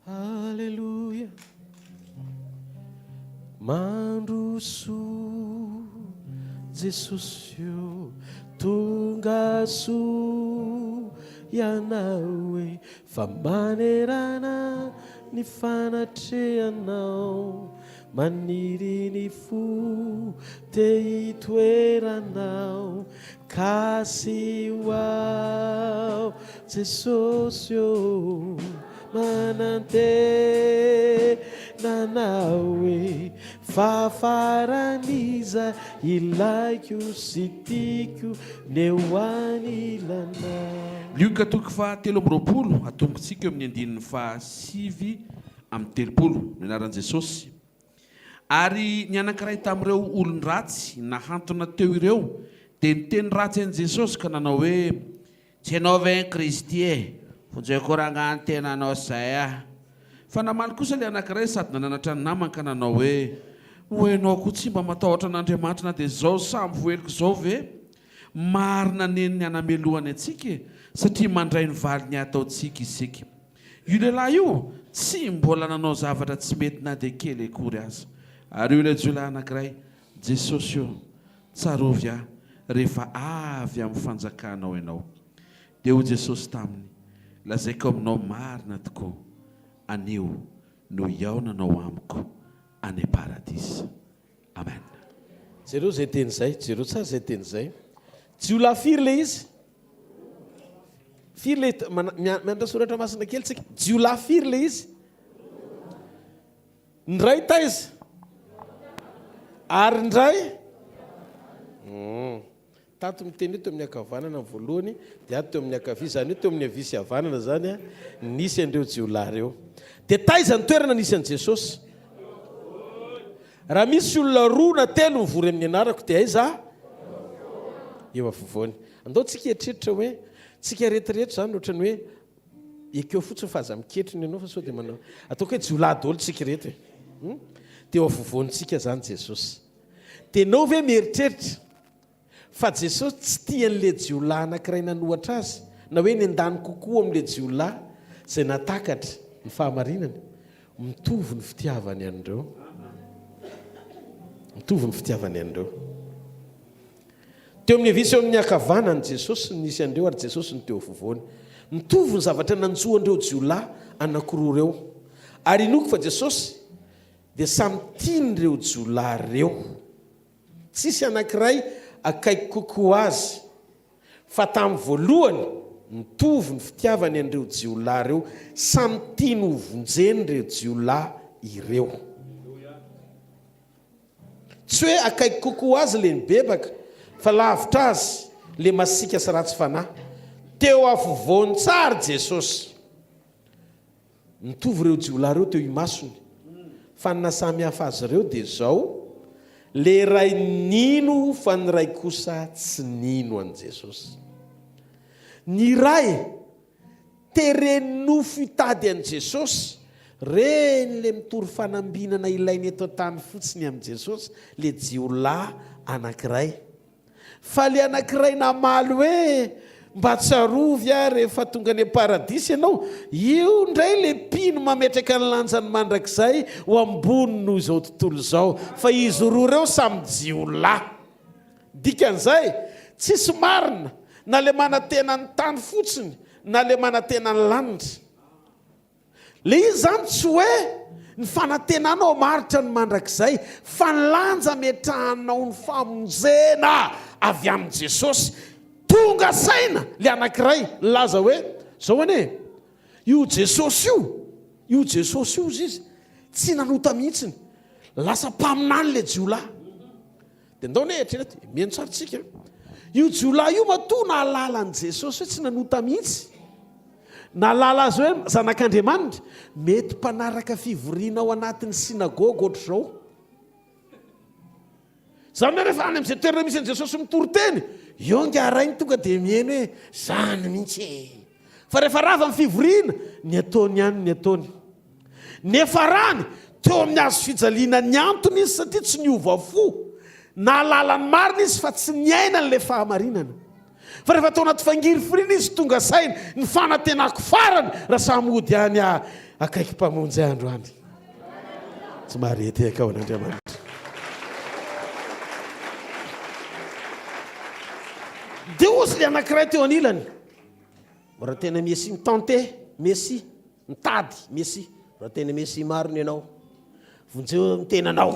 Aleloia Mandrosoa Jesosy o Tonga soa Ianao e Fa manerana ny fanatrehanao Maniry ny fo te hitoeranao Kasiho aho Jesosy ô Manantena anao e Fa faran'iza ilaiko sy tiako ny eo anilanao. Lioka toko faha 23, atombotsika eo amin'ny andininy faha 39, Amin'ny anaran'i Jesosy. Ary ny anankiray tamin'ireo olon-dratsy nahantona teo ireo dia niteny ratsy an'i Jesosy ka nanao hoe, Tsy ianao ve ny Kristy e? Vonjeo koa rangahy ny tenanao izay a! Fa namaly kosa ilay anankiray sady nananatra ny namany ka nanao hoe, Ho ianao koa tsy mba matahotra an'Andriamanitra na dia izao samy voaheloka izao ve? Marina anie ny hanamelohany antsika e, satria mandray ny valin'ny ataontsika isika. Io lehilahy io tsy mbola nanao zavatra tsy mety na dia kely akory aza. Ary hoy ilay jiolahy anankiray, Jesosy ô, tsarovy ahy rehefa avy amin'ny fanjakanao ianao. Dia hoy Jesosy taminy, Lazaiko aminao marina tokoa, anio no hihaonanao amiko any am-paradisa. Amen. Jereo izay teny izay, jereo tsara izay teny izay. Jiolahy firy ilay izy? Firy ilay, mianatra soratra masina kely tsika. Jiolahy firy ilay izy? Ny ray taiza? Ary ny ray? Tato miteny hoe teo amin'ny ankavanana ny voalohany, dia ato teo amin'ny ankavia, izany hoe teo amin'ny havia sy havanana izany nisy an'ireo jiolahy ireo. Dia taiza ny toerana nisy an'i Jesosy? Raha misy olona roa na telo mivory amin'ny anarako dia aiza aho? Eo afovoany. Andao tsika hieritreritra hoe, tsika rehetra rehetra izany ohatran'ny hoe ekeo fotsiny fa aza miketrona ianao fa sao dia manao, ataoko hoe jiolahy daholo tsika ireto e. Dia eo afovoantsika izany Jesosy. Dia ianao ve mieritreritra fa Jesosy tsy tia an'ilay jiolahy anankiray nanohatra azy, na hoe nendany kokoa amin'ilay jiolahy izay nahatakatra ny fahamarinana? Mitovy ny fitiavany an'ireo. Mitovy ny fitiavany an'ireo. Teo amin'ny havia sy eo amin'ny ankavanan'i Jesosy no nisy an'ireo ary Jesosy no teo afovoany. Mitovy ny zavatra nanjo an'ireo jiolahy anankiroa ireo. Ary inoako fa Jesosy dia samy tian'ireo jiolahy ireo. Tsisy anankiray akaiky kokoa azy. Fa tamin'ny voalohany, nitovy ny fitiavany an'ireo jiolahy ireo. Samy tiany hovonjeny ireo jiolahy ireo. Tsy hoe akaiky kokoa azy ilay nibebaka, fa lavitra azy ilay masiaka sy ratsy fanahy. Teo afovoany tsara Jesosy. Nitovy ireo jiolahy ireo teo imasony. Fa ny nahasamy hafa azy ireo dia izao, ilay iray nino fa ny iray kosa tsy nino an'i Jesosy. Ny iray teren'ny nofo hitady an'i Jesosy, reny ilay mitory fanambinana ilainy eto an-tany fotsiny amin'i Jesosy, ilay jiolahy anankiray. Fa ilay anankiray namaly hoe, Mba tsarovy aho rehefa tonga any am-paradisa ianao. Io indray ilay mpino mametraka ny lanjany mandrakizay ho ambony noho izao tontolo izao. Fa izy roa ireo samy jiolahy. Dikan'izay, tsisy marina na ilay manantena ny tany fotsiny na ilay manantena ny lanitra. Le izy zany tsy hoe ny fanantenanao hamaritra ny mandrakizay fa ny lanja ametrahanao ny famonjena avy amin'i Jesosy. Tonga saina le anankiray nilaza hoe zao anie e, io Jesosy io, io Jesosy io ozy izy tsy nanota mihitsiny, lasa mpaminany le jiolahy. Dia ndao anie eritrereto e, mihaino tsara tsika. Io jiolahy io matoa nahalala an'i Jesosy hoe tsy nanota mihitsy, nahalala azy hoe zanak'Andriamanitra, mety mpanaraka fivoriana ao anatin'ny synagoga ohatr'izao. Izany hoe rehefa any amin'izay toerana misy an'i Jesosy mitory teny, eo ingahy rainy tonga dia mihaino hoe zany mihitsy e. Fa rehefa rava ny fivoriana, ny ataony ihany ny ataony. Niafarany, teo amin'ny hazo fijaliana nihantona izy satria tsy niova fo. Nahalala ny marina izy fa tsy niaina an'ilay fahamarinana. Fa rehefa tao anaty fangirifiriana izy tonga saina, ny fanantenako farany raha samy hody any aho akaiky Mpamonjy ahy androany. Tsy mahare tehaka ho an'Andriamanitra. Dia hozy ilay anankiray teo anilany. Raha tena Mesia mitente, Mesia. Mitady Mesia. Raha tena Mesia marina ianao, vonjeo ny tenanao,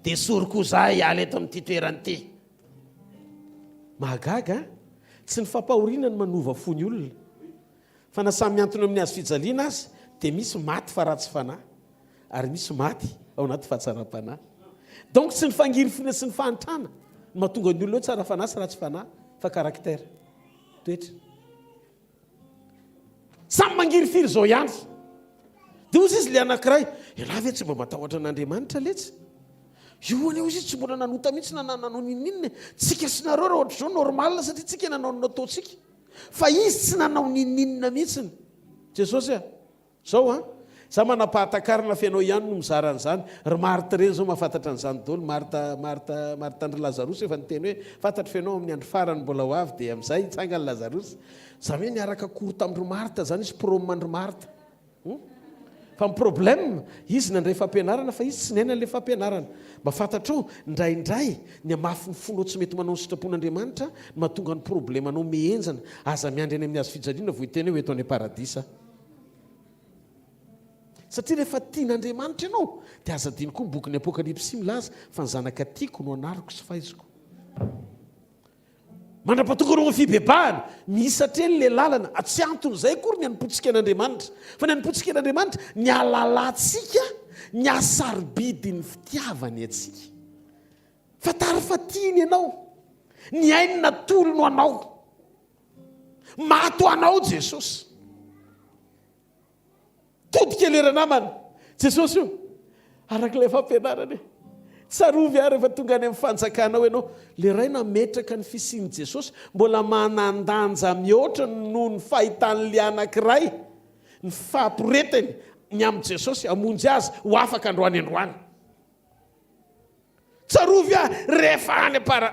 dia esory koa izaho hiala eto amin'ity toerana ity. Mahagaga an? Tsy ny fampahoriana no manova fo ny olona. Fa na samy mihantona amin'ny hazo fijaliana aza, dia misy maty fa ratsy fanahy, ary misy maty ao anaty fahatsaram-panahy. Donc tsy ny fangirifiriana sy ny fahantrana no mahatonga ny olona hoe tsara fanahy sy ratsy fanahy, fa caractère, toetra. Samy mangirifiry izao ihany. Dia hozy izy ilay anankiray, ialahy ve tsy mba matahotra an'Andriamanitra letsy? Io anie hozy izy tsy mbola nanota mihitsy na nanao n'inon'inona e. Tsika sy nareo raha ohatr'izao normal satria tsika nanao ny nataontsika. Fa izy tsy nanao n'inon'inona mihitsiny. Jesosy a! Zao an! Za manam-pahatakarana fa ianao ihany no mizara an'izany. Ry Marthe ireny zao mahafantatra an'izany daholo. Marthe, Marthe, Marthe an-dry Lazarosy efa niteny hoe fantatro fa ianao amin'ny andro farany mbola ho avy dia amin'izay hitsangana Lazarosy. Zany hoe niaraka cours tamin-dry Marthe zany izy, prom an-dry Marthe. Hum? Fa ny problème, izy nandray fampianarana fa izy tsy niaina an'ilay fampianarana. Mba fantatrao, indraindray ny hamafin'ny fonao tsy mety manao ny sitrapon'Andriamanitra no mahatonga ny problemanao mihenjana. Aza miandry any amin'ny hazo fijaliana vao hiteny hoe ho eto any am-paradisa aho. Satria rehefa tian'Andriamanitra ianao, dia aza adino koa ny bokin'ny Apokalypsy milaza fa ny zanaka tiako no anariko sy faiziko. Mandra-pahatonga anao amin'ny fibebahana, misy hatreny ilay lalana. Tsy anton'izay akory ny hanompoantsika an'Andriamanitra. Fa ny hanompoantsika an'Andriamanitra, ny hahalalantsika ny hasarobidin'ny fitiavany antsika. Fantaro fa tiany ianao. Ny ainy natolony ho anao. Maty ho anao Jesosy. Todika ilay ranamana. Jesosy o, araka ilay fampianarana e. Tsarovy aho rehefa tonga any amin'ny fanjakanao ianao. Ilay Ray nametraka ny fisian'i Jesosy mbola manan-danja mihoatra noho ny fahitan'ilay anankiray ny fahaporetany ny amin'i Jesosy hamonjy azy ho afaka androany androany. Tsarovy aho rehefa any am-para,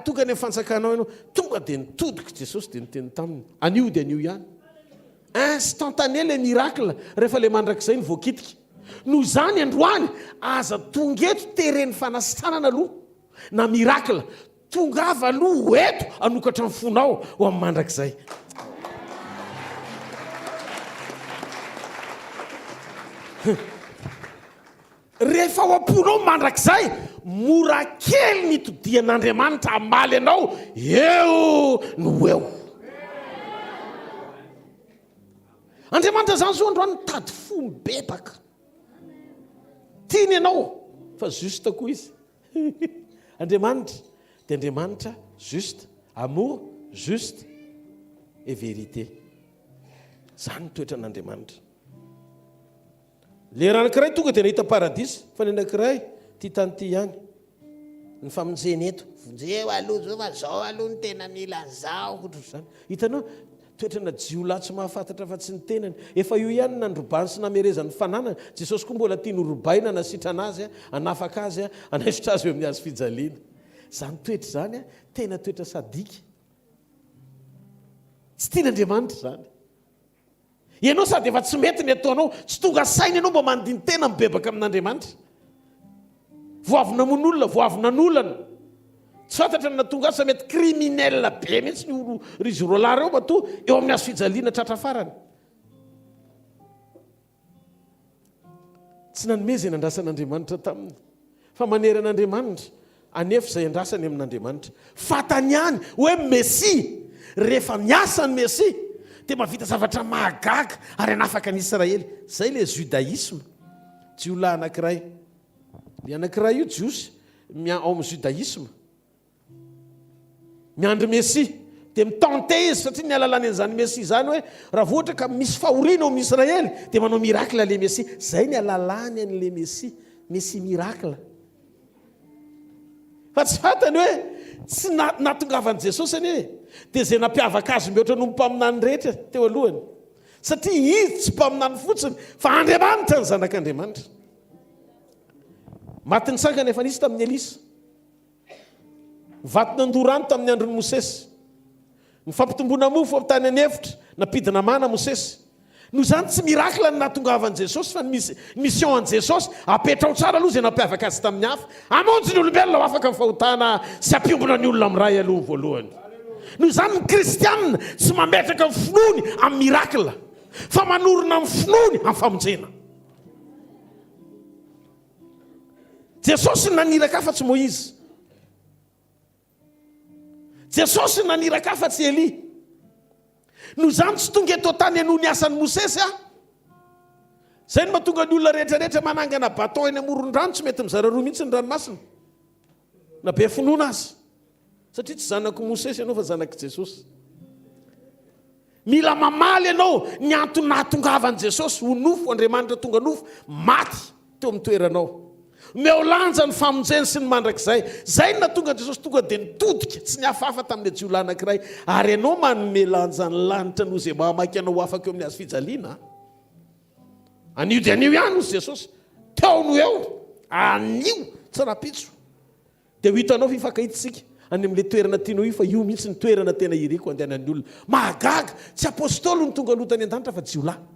tonga any amin'ny fanjakanao ianao. Tonga dia nitodika Jesosy dia niteny taminy, anio dia anio ihany. Instantané le miracle rehefa le mandrakizay no voakitika. Noho izany androany aza tonga eto teren'ny fanasitranana aloha na miracle. Tongava aloha ho eto hanokatra ny fonao ho amin'ny mandrakizay. Rehefa ao am-ponao mandrakizay, mora kely ny hitodian'Andriamanitra hamaly anao eo no ho eo. Andriamanitra izany zao androany mitady fo mibebaka. Tiany ianao fa juste koa izy. Andriamanitra dia Andriamanitra juste, amour, juste et vérité. Izany ny toetran'Andriamanitra. Lera anankiray tonga dia nahita paradisa, fa ny anankiray ity tany ity ihany. Ny famonjena eto. Vonjeo aloha zao fa zao aloha no tena mila an'izao, ohatrohatr'izany. Hitanao, toetrana jiolahy tsy mahafantatra afa-tsy ny tenany. Efa io ihany no nandrobany sy namerezany ny fananany. Jesosy koa mbola tiany horobaina hanasitrana azy, hanafaka azy, hanaisotra azy eo amin'ny hazo fijaliana. Izany toetra izany, tena toetra sadika. Tsy tian'Andriamanitra izany. Ianao sady efa tsy mety ny ataonao, tsy tonga saina ianao mba mandini-tena mibebaka amin'Andriamanitra. Vao avy namono olona, vao avy nanolana. Tsy fantatra ny nahatonga azy fa mety criminel be mihitsy ny olo ry izy roalahy ireo matoa eo amin'ny hazo fijaliana tratra farany. Tsy nanome izay nandrasan'Andriamanitra taminy, fa manery an'Andriamanitra hanefa izay andrasany amin'Andriamanitra. Fantany ihany hoe Mesia, rehefa miasa ny Mesia, dia mahavita zavatra mahagaga ary hanafaka ny Israely. Izay ilay judaïsme. Jiolahy anankiray. Ilay anankiray io Jiosy, ao amin'ny judaïsme. Miandry Mesia. Dia mi-tenter izy satria ny alalany an'izany Mesia izany hoe raha vao ohatra ka misy fahoriana ao amin'ny Israely dia manao miracle ilay Mesia. Izay ny alalany an'ilay Mesia. Mesia miracle. Fa tsy fantany hoe tsy nahatongavan'i Jesosy anie dia izay nampiavaka azy mihoatra noho ny mpaminany rehetra teo alohany. Satria izy tsy mpaminany fotsiny fa Andriamanitra ny zanak'Andriamanitra. Maty nitsangana efa nisy tamin'i Elisa. Vato nandoa rano tamin'ny andron'i Mosesy. Ny fampitomboana mofo avy tany an'efitra, nampidina mana Mosesy. Noho izany tsy miracle ny nahatongavan'i Jesosy fa ny mission an'i Jesosy, apetraho tsara aloha izay nampiavaka azy tamin'ny hafa, hamonjy ny olombelona ho afaka amin'ny fahotana sy hampiombona ny olona amin'ny Ray aloha voalohany. Noho izany ny kristianina tsy mametraka ny finoany amin'ny miracle fa manorina ny finoany amin'ny famonjena. Jesosy naniraka afa-tsy Moizy. Jesosy naniraka afa-tsy Elia. Noho izany tsy tonga eto an-tany hanohy ny asan'i Mosesy aho. Izay no mahatonga ny olona rehetra rehetra manangana bâton eny amoron-drano tsy mety mizara roa mihitsy ny ranomasina. Na be finoana aza. Satria tsy zanak'i Mosesy ianao fa zanak'i Jesosy. Mila mamaly ianao ny antony nahatongavan'i Jesosy ho nofo, Andriamanitra tonga nofo, maty teo amin'ny toeranao. Omeo lanja ny famonjeny sy ny mandrakizay. Izay no nahatonga an'i Jesosy tonga dia nitodika, tsy nihafahafa tamin'ilay jiolahy anankiray. Ary ianao manome lanja ny lanitra noho izay mahamaika anao ho afaka eo amin'ny hazo fijaliana. Anio dia anio ihany hoy Jesosy. Teo no eo. Anio, tsy rahampitso. Dia ho hitanao fa hifankahita isika any amin'ilay toerana tianao io fa io mihitsy ny toerana tena iriko handehanan'ny olona. Mahagaga! Tsy apostoly no tonga aloha tany an-danitra fa jiolahy.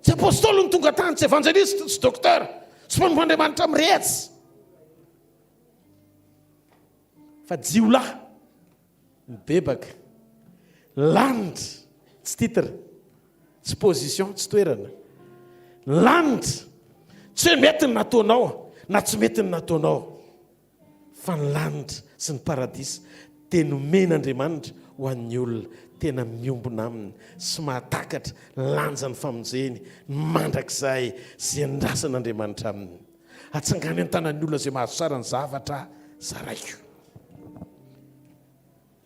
Tsy apostoly no tonga tany, tsy evanjelista, tsy docteur, tsy mpanompo Andriamanitra mirehatsy. Fa jiolahy. Mibebaka. Lanitra, tsy titre, tsy position, tsy toerana. Lanitra, tsy hoe mety ny nataonao na tsy mety ny nataonao. Fa ny lanitra sy ny paradisa dia nomen'Andriamanitra ho an'ny olona tena miombona aminy sy mahatakatra ny lanjan'ny famonjeny mandrakizay izay andrasan'Andriamanitra aminy. Atsangano an-tanan'ny olona izay mahazo tsara ny zavatra zaraiko.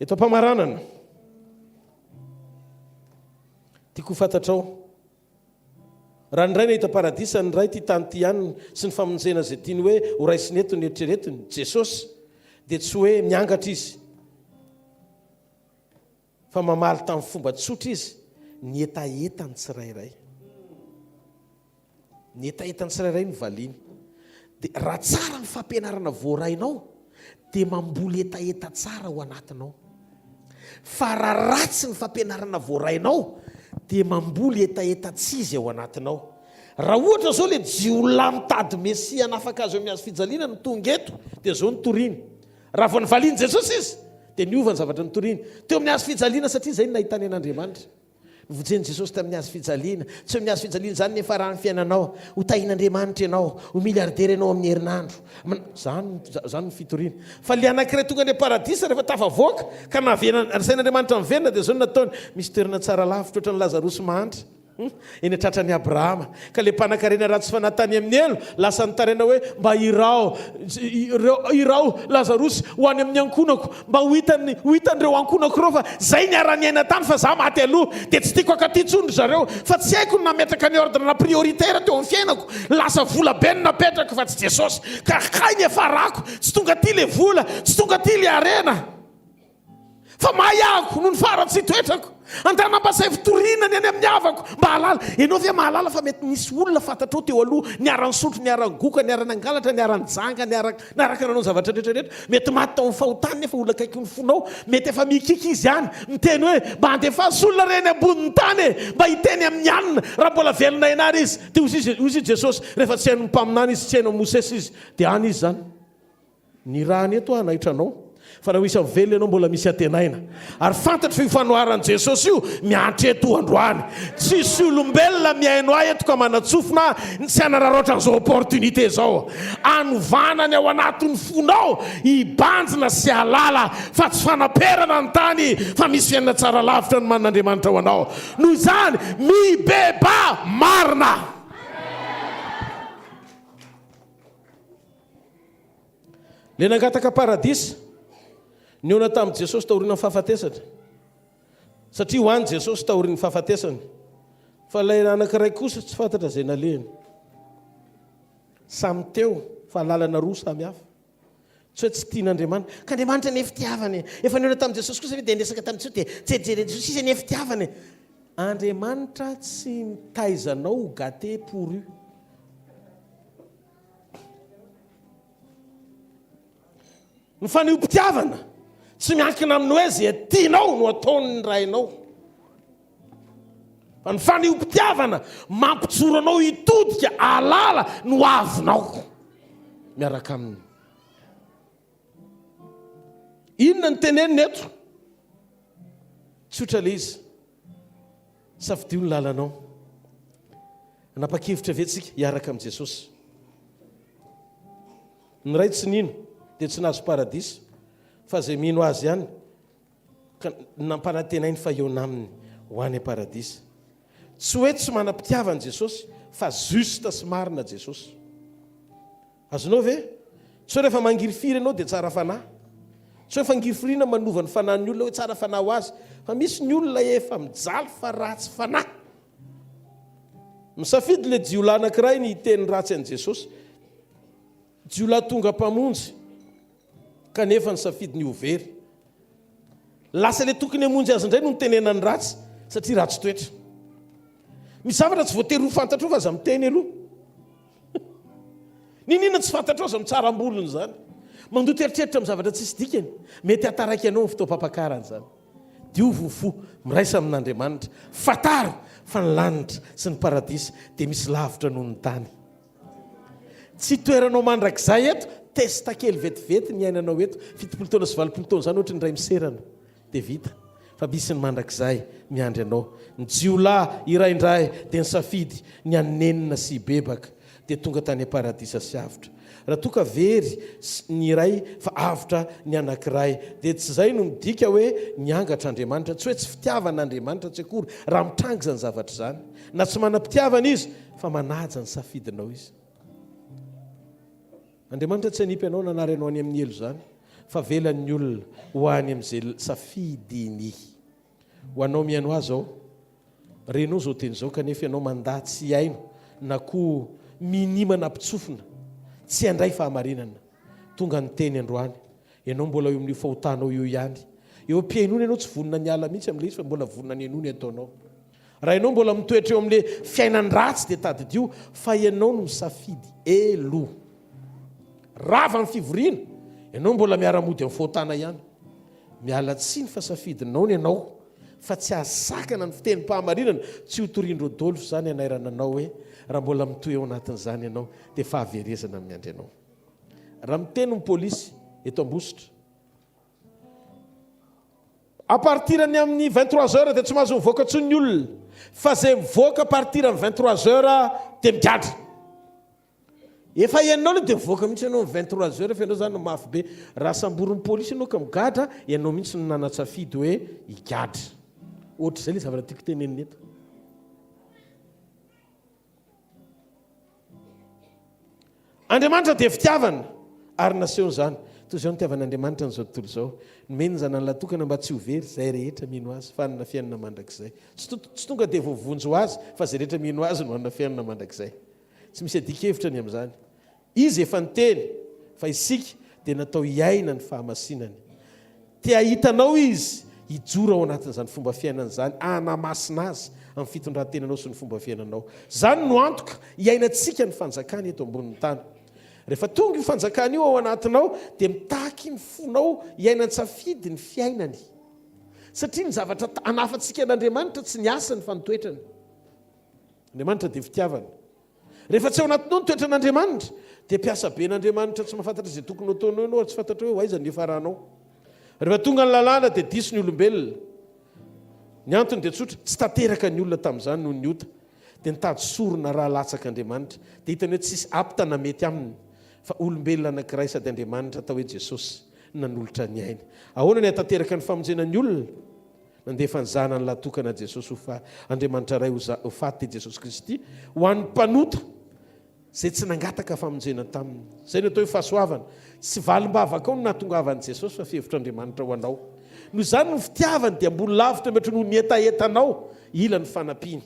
Eto am-pamaranana, tiako ho fantatrao, Raha ny Ray nahita paradisa, ny Ray tia tany ity ihany sy ny famonjena izay tiany hoe ho raisiny eto no eritreretiny, Jesosy, dia tsy hoe miangatra Izy, fa mamaly tamin'ny fomba tsotra Izy ny hetahetan'ny tsirairay. Ny hetahetan'ny tsirairay no valiany. Dia raha tsara ny fampianarana voarainao, dia mamboly hetaheta tsara ao anatinao. Fa raha ratsy ny fampianarana voarainao, dia mamboly hetaheta tsy izy ao anatinao. Raha ohatra izao ilay jiolahy mitady Mesia hanafaka azy eo amin'ny hazo fijaliana no tonga eto, dia izao no toriny. Raha vao nivalian'i Jesosy izy, dia niova ny zavatra notoriny. Teo amin'ny hazo fijaliana satria izay no nahitany an'Andriamanitra. Novonjen'i Jesosy tamin'ny hazo fijaliana. Tsy eo amin'ny hazo fijaliana izany ny hiafaran'ny fiainanao. Ho tahin'Andriamanitra ianao. Ho milliardaire ianao amin'ny herinandro. Izany, izany no fitoriana. Fa ilay anankiray tonga any am-paradisa rehefa tafavoaka ka naverina, nasain'Andriamanitra niverina dia izao no nataony, Misy toerana tsara lavitra ohatran'i Lazarosy mahantra. Eny an-tratran'i Abrahama. Ka ilay mpanankarena ratsy fanahy tany amin'ny helo, lasa nitaraina hoe, Mba iraho, ireo, iraho Lazarosy ho any amin'ny ankohonako, mba ho hitany, ho hitan'ireo ankohonako ireo fa zay niara-niaina tany fa za maty aloha, dia tsy tiako hankaty intsony ry zareo, fa tsy haiko ny nametraka ny ordre na prioritaire teo amin'ny fiainako, lasa vola be no napetrako fa tsy Jesosy, ka kay ny hiafarako, tsy tonga aty le vola, tsy tonga aty le harena. Fa mahay ahako noho ny faharatsian-toetrako. Andana mba asaivo torina ny any amin'ny havako mba hahalala. Ianao ve mahalala fa mety nisy olona fantatrao teo aloha niara-nisotro, niara-nigoka, niara-nangalatra, niara-nijanga, niara niaraka nanao ny zavatra rehetra rehetra. Mety maty tao amin'ny fahotany nefa olona akaiky ny fonao. Mety efa mikiky izy any, miteny hoe, mba andefaso olona re eny ambonin'ny tany e! Mba hiteny amin'ny alina raha mbola velona ianary izy. Dia hoy izy, hoy izy Jesosy, rehefa tsy hain'ny mpaminany izy, tsy hainao Mosesy izy, dia any izy izany. Ny rany eto hanaitra anao, fa raha ho isan'ny velona ianao mbola misy antenaina. Ary fantatro fa io fanoharan'i Jesosy io miantra eto androany. Tsisy olombelona mihaino ahy eto ka manan-tsofina ny tsy hanararaotra an'izao opportunité izao. Hanovana ny ao anatin'ny fonao hibanjina sy hahalala fa tsy fanaperana ny tany fa misy fiainana tsara lavitra nomanin'Andriamanitra ho anao. Noho izany, mibebaha marina! Ilay nangataka paradisa, nihaona tamin'i Jesosy taorian'ny fahafatesany. Satria ho any Jesosy taorian'ny fahafatesany. Fa ilay anankiray kosa tsy fantatra izay nalehany. Samy teo fa lalana roa samy hafa. Tsy hoe tsy tian'Andriamanitra. Ka Andriamanitra anie fitiavana e. Efa nihaona tamin'i Jesosy kosa ve dia niresaka tamin'i Jesosy dia tsy jeren'i Jesosy izy anie fitiavana e. Andriamanitra tsy mitaiza anao ho gâté pourri. Ny fanehoam-pitiavana tsy miankina amin'ny hoe izay tianao no ataon'ny rainao. Fa ny fanehoam-pitiavana mampijoro anao hitodika hahalala ny hoavinao miaraka aminy. Inona no tenenina eto? Tsotra ilay izy. Safidio ny lalanao. Hanapa-kevitra ve tsika hiaraka amin'i Jesosy? Ny ray tsy nino dia tsy nahazo paradisa fa izay mino azy ihany ka nampanantenainy fa hihaona aminy ho any am-paradisa. Tsy hoe tsy manam-pitiavana Jesosy fa juste sy marina Jesosy. Azonao ve? Tsy hoe rehefa mangirifiry ianao dia tsara fanahy. Tsy hoe fangirifiriana manova ny fanahin'ny olona hoe tsara fanahy ho azy. Fa misy ny olona efa mijaly fa ratsy fanahy. Misafidy ilay jiolahy anankiray ny hiteny ratsy an'i Jesosy. Jiolahy tonga mpamonjy kanefa nisafidy ny ho very. Lasa ilay tokony hamonjy azy indray no nitenenany ratsy satria ratsy toetra. Misy zavatra tsy voatery ho fantatrao fa aza miteny aloha. Niniana tsy fantatrao aza mitsara ambolony izany. Mandoto eritreritra amin'ny zavatra tsisy dikany. Mety hahataraiky anao ny fotoam-pampakarana izany. Diovy ny fo, miraisa amin'Andriamanitra. Fantaro fa ny lanitra sy ny paradisa dia misy lavitra noho ny tany. Tsy toeranao mandrakizay eto, test kely vetivety ny iainanao eto, 70 taona sy 80 taona izany ohatry ny iray miserana. Dia vita fa misy ny mandrakizay miandry anao. Ny jiolahy iray indray dia nisafidy ny hanenina sy hibebaka dia tonga tany am-paradisa sy avotra. Raha toa ka very ny iray fa avotra ny anankiray dia tsy izay no midika hoe niangatra Andriamanitra. Tsy hoe tsy fitiavana Andriamanitra tsy akory raha mitranga izany zavatra izany. Na tsy manam-pitiavana Izy fa manaja ny safidinao Izy. Andriamanitra tsy hanipy anao nanary anao any amin'ny helo izany fa avelany ny olona ho any amin'izay safidiny. Ho anao mihaino ahy izao, renao izao teny izao kanefa ianao mandà tsy hihaino na koa minia manampitsofina tsy handray fahamarinana. Tonga ny teny androany, ianao mbola eo amin'io fahotanao io ihany. Eo am-pihainoana ianao tsy vonona ny hiala mihitsy amin'ilay izy fa mbola vonona ny henoa ny ataonao. Raha ianao mbola mitoetra eo amin'ilay fiainan-dratsy dia tadidio fa ianao no misafidy elo. Rava ny fivoriana, ianao mbola miara-mody amin'ny fahotana ihany. Miala tsiny fa safidinao ny anao fa tsy hahasakana ny fitenim-pahamarinana tsy ho torian-dRodolphe izany hanairana anao hoe raha mbola mitohy ao anatin'izany ianao dia fahaverezana ny miandry anao. Raha miteny ny polisy eto Ambositra, à partir ny amin'ny 23 heures dia tsy mahazo mivoaka intsony ny olona fa izay mivoaka à partir ny 23 heures dia migadra. Efa henonao aloha dia mivoaka mihitsy ianao amin'ny 23 heures fa ianao izany no mafy be. Raha samborin'ny polisy ianao ka migadra, ianao mihitsy no nanan-tsafidy hoe higadra. Ohatr'izay ilay zavatra tiako tenenina eto. Andriamanitra dia fitiavana ary nasehony izany. Toy izao nitiavan'Andriamanitra an'izao tontolo izao. Nomeny ny zanany lahy tokana mba tsy ho very izay rehetra mino azy fa hanana fiainana mandrakizay. Tsy tonga dia voavonjy ho azy fa izay rehetra mino azy no hanana fiainana mandrakizay. Tsy misy adin-kevitra ny amin'izany. Izy efa niteny fa isika dia natao hiaina ny fahamasinany. Te hahita anao Izy hijoro ao anatin'izany fomba fiainana izany, hanamasina azy amin'ny fitondran-tenanao sy ny fomba fiainanao. Izany no antoka hiainantsika ny fanjakany eto ambonin'ny tany. Rehefa tonga io fanjakana io ao anatinao dia mitaky ny fonao hiaina an-tsafidy ny fiainany. Satria ny zavatra anafantsika an'Andriamanitra tsy ny asany fa ny toetrany. Andriamanitra dia fitiavana. Rehefa tsy ao anatinao ny toetran'Andriamanitra, dia mpiasa ben'Andriamanitra tsy mahafantatra izay tokony ho ataonao ianao ary tsy fantatrao hoe ho aiza ny hiafaranao. Rehefa tonga ny lalàna dia diso ny olombelona. Ny antony dia tsotra, tsy tanteraka ny olona tamin'izany noho ny ota. Dia nitady sorona ra latsaka Andriamanitra. Dia hitany hoe tsisy apte na mety aminy fa olombelona anankiray sady Andriamanitra atao hoe Jesosy nanolotra ny ainy. Ahoana ny hahatanteraka ny famonjena ny olona? Nandefa ny Zanany lahy tokana Jesosy ho fa Andriamanitra Ray ho faty Jesosy Kristy ho an'ny mpanota izay tsy nangataka famonjena taminy. Izay no atao hoe fahasoavana. Tsy valim-bavakao no nahatongavan'i Jesosy fa fihevitr'Andriamanitra ho anao. Noho izany ny fitiavany dia ambony lavitra mihoatra noho ny hetahetanao hila ny fanampiany.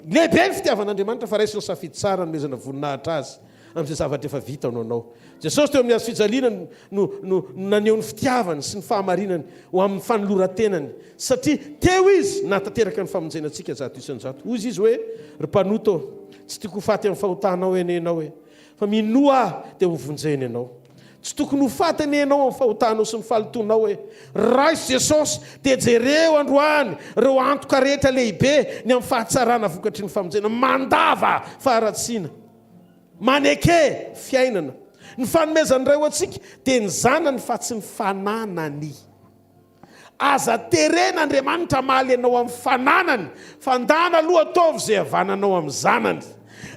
Lehibe ny fitiavan'Andriamanitra fa raiso ny safidy tsara hanomezana voninahitra Azy amin'izay zavatra efa vitany ho anao. Jesosy teo amin'ny hazo fijaliana no no naneho ny fitiavany sy ny fahamarinany ho amin'ny fanoloran-tenany satria teo Izy nahatanteraka ny famonjena antsika 100%. Hoy Izy hoe, Ry mpanota ô, tsy tiako ho faty amin'ny fahotanao anie ianao e, fa minoa Ahy dia hovonjena ianao. Tsy tokony ho faty anie ianao amin'ny fahotanao sy ny fahalotoanao e! Raiso Jesosy dia jereo androany ireo antoka rehetra lehibe ny amin'ny fahatsarana vokatry ny famonjena. Mandava faharatsiana. Maneke fiainana. Ny fanomezan'ny Ray ho antsika dia ny Zanany fa tsy ny fananany. Aza terena Andriamanitra hamaly anao amin'ny fananany fa ndana aloha ataovy izay havananao amin'ny zanany.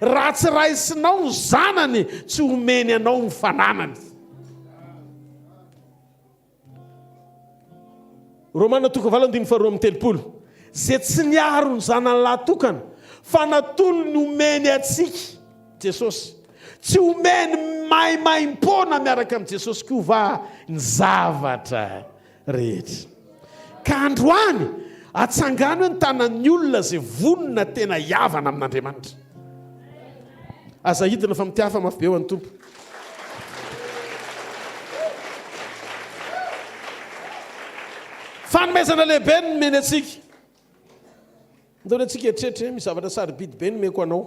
Raha tsy raisinao ny zanany tsy homeny anao ny fananany. Romana toko valo andininy faharoa amby telopolo. Izay tsy niaro ny zanany lahy tokana fa natolony homeny antsika Jesosy. Tsy omeny maimaimpoana miaraka amin'i Jesosy koa va ny zavatra rehetra? Ka androany, atsangano hoe ny tanan'ny olona izay vonona tena hihavana amin'Andriamanitra. Aza hidina fa mitiafa mafy be ho an'ny Tompo. Fanomezana lehibe no nomeny antsika. Ndao ny antsika eritreritra hoe misy zavatra sarobidy be nomeko anao.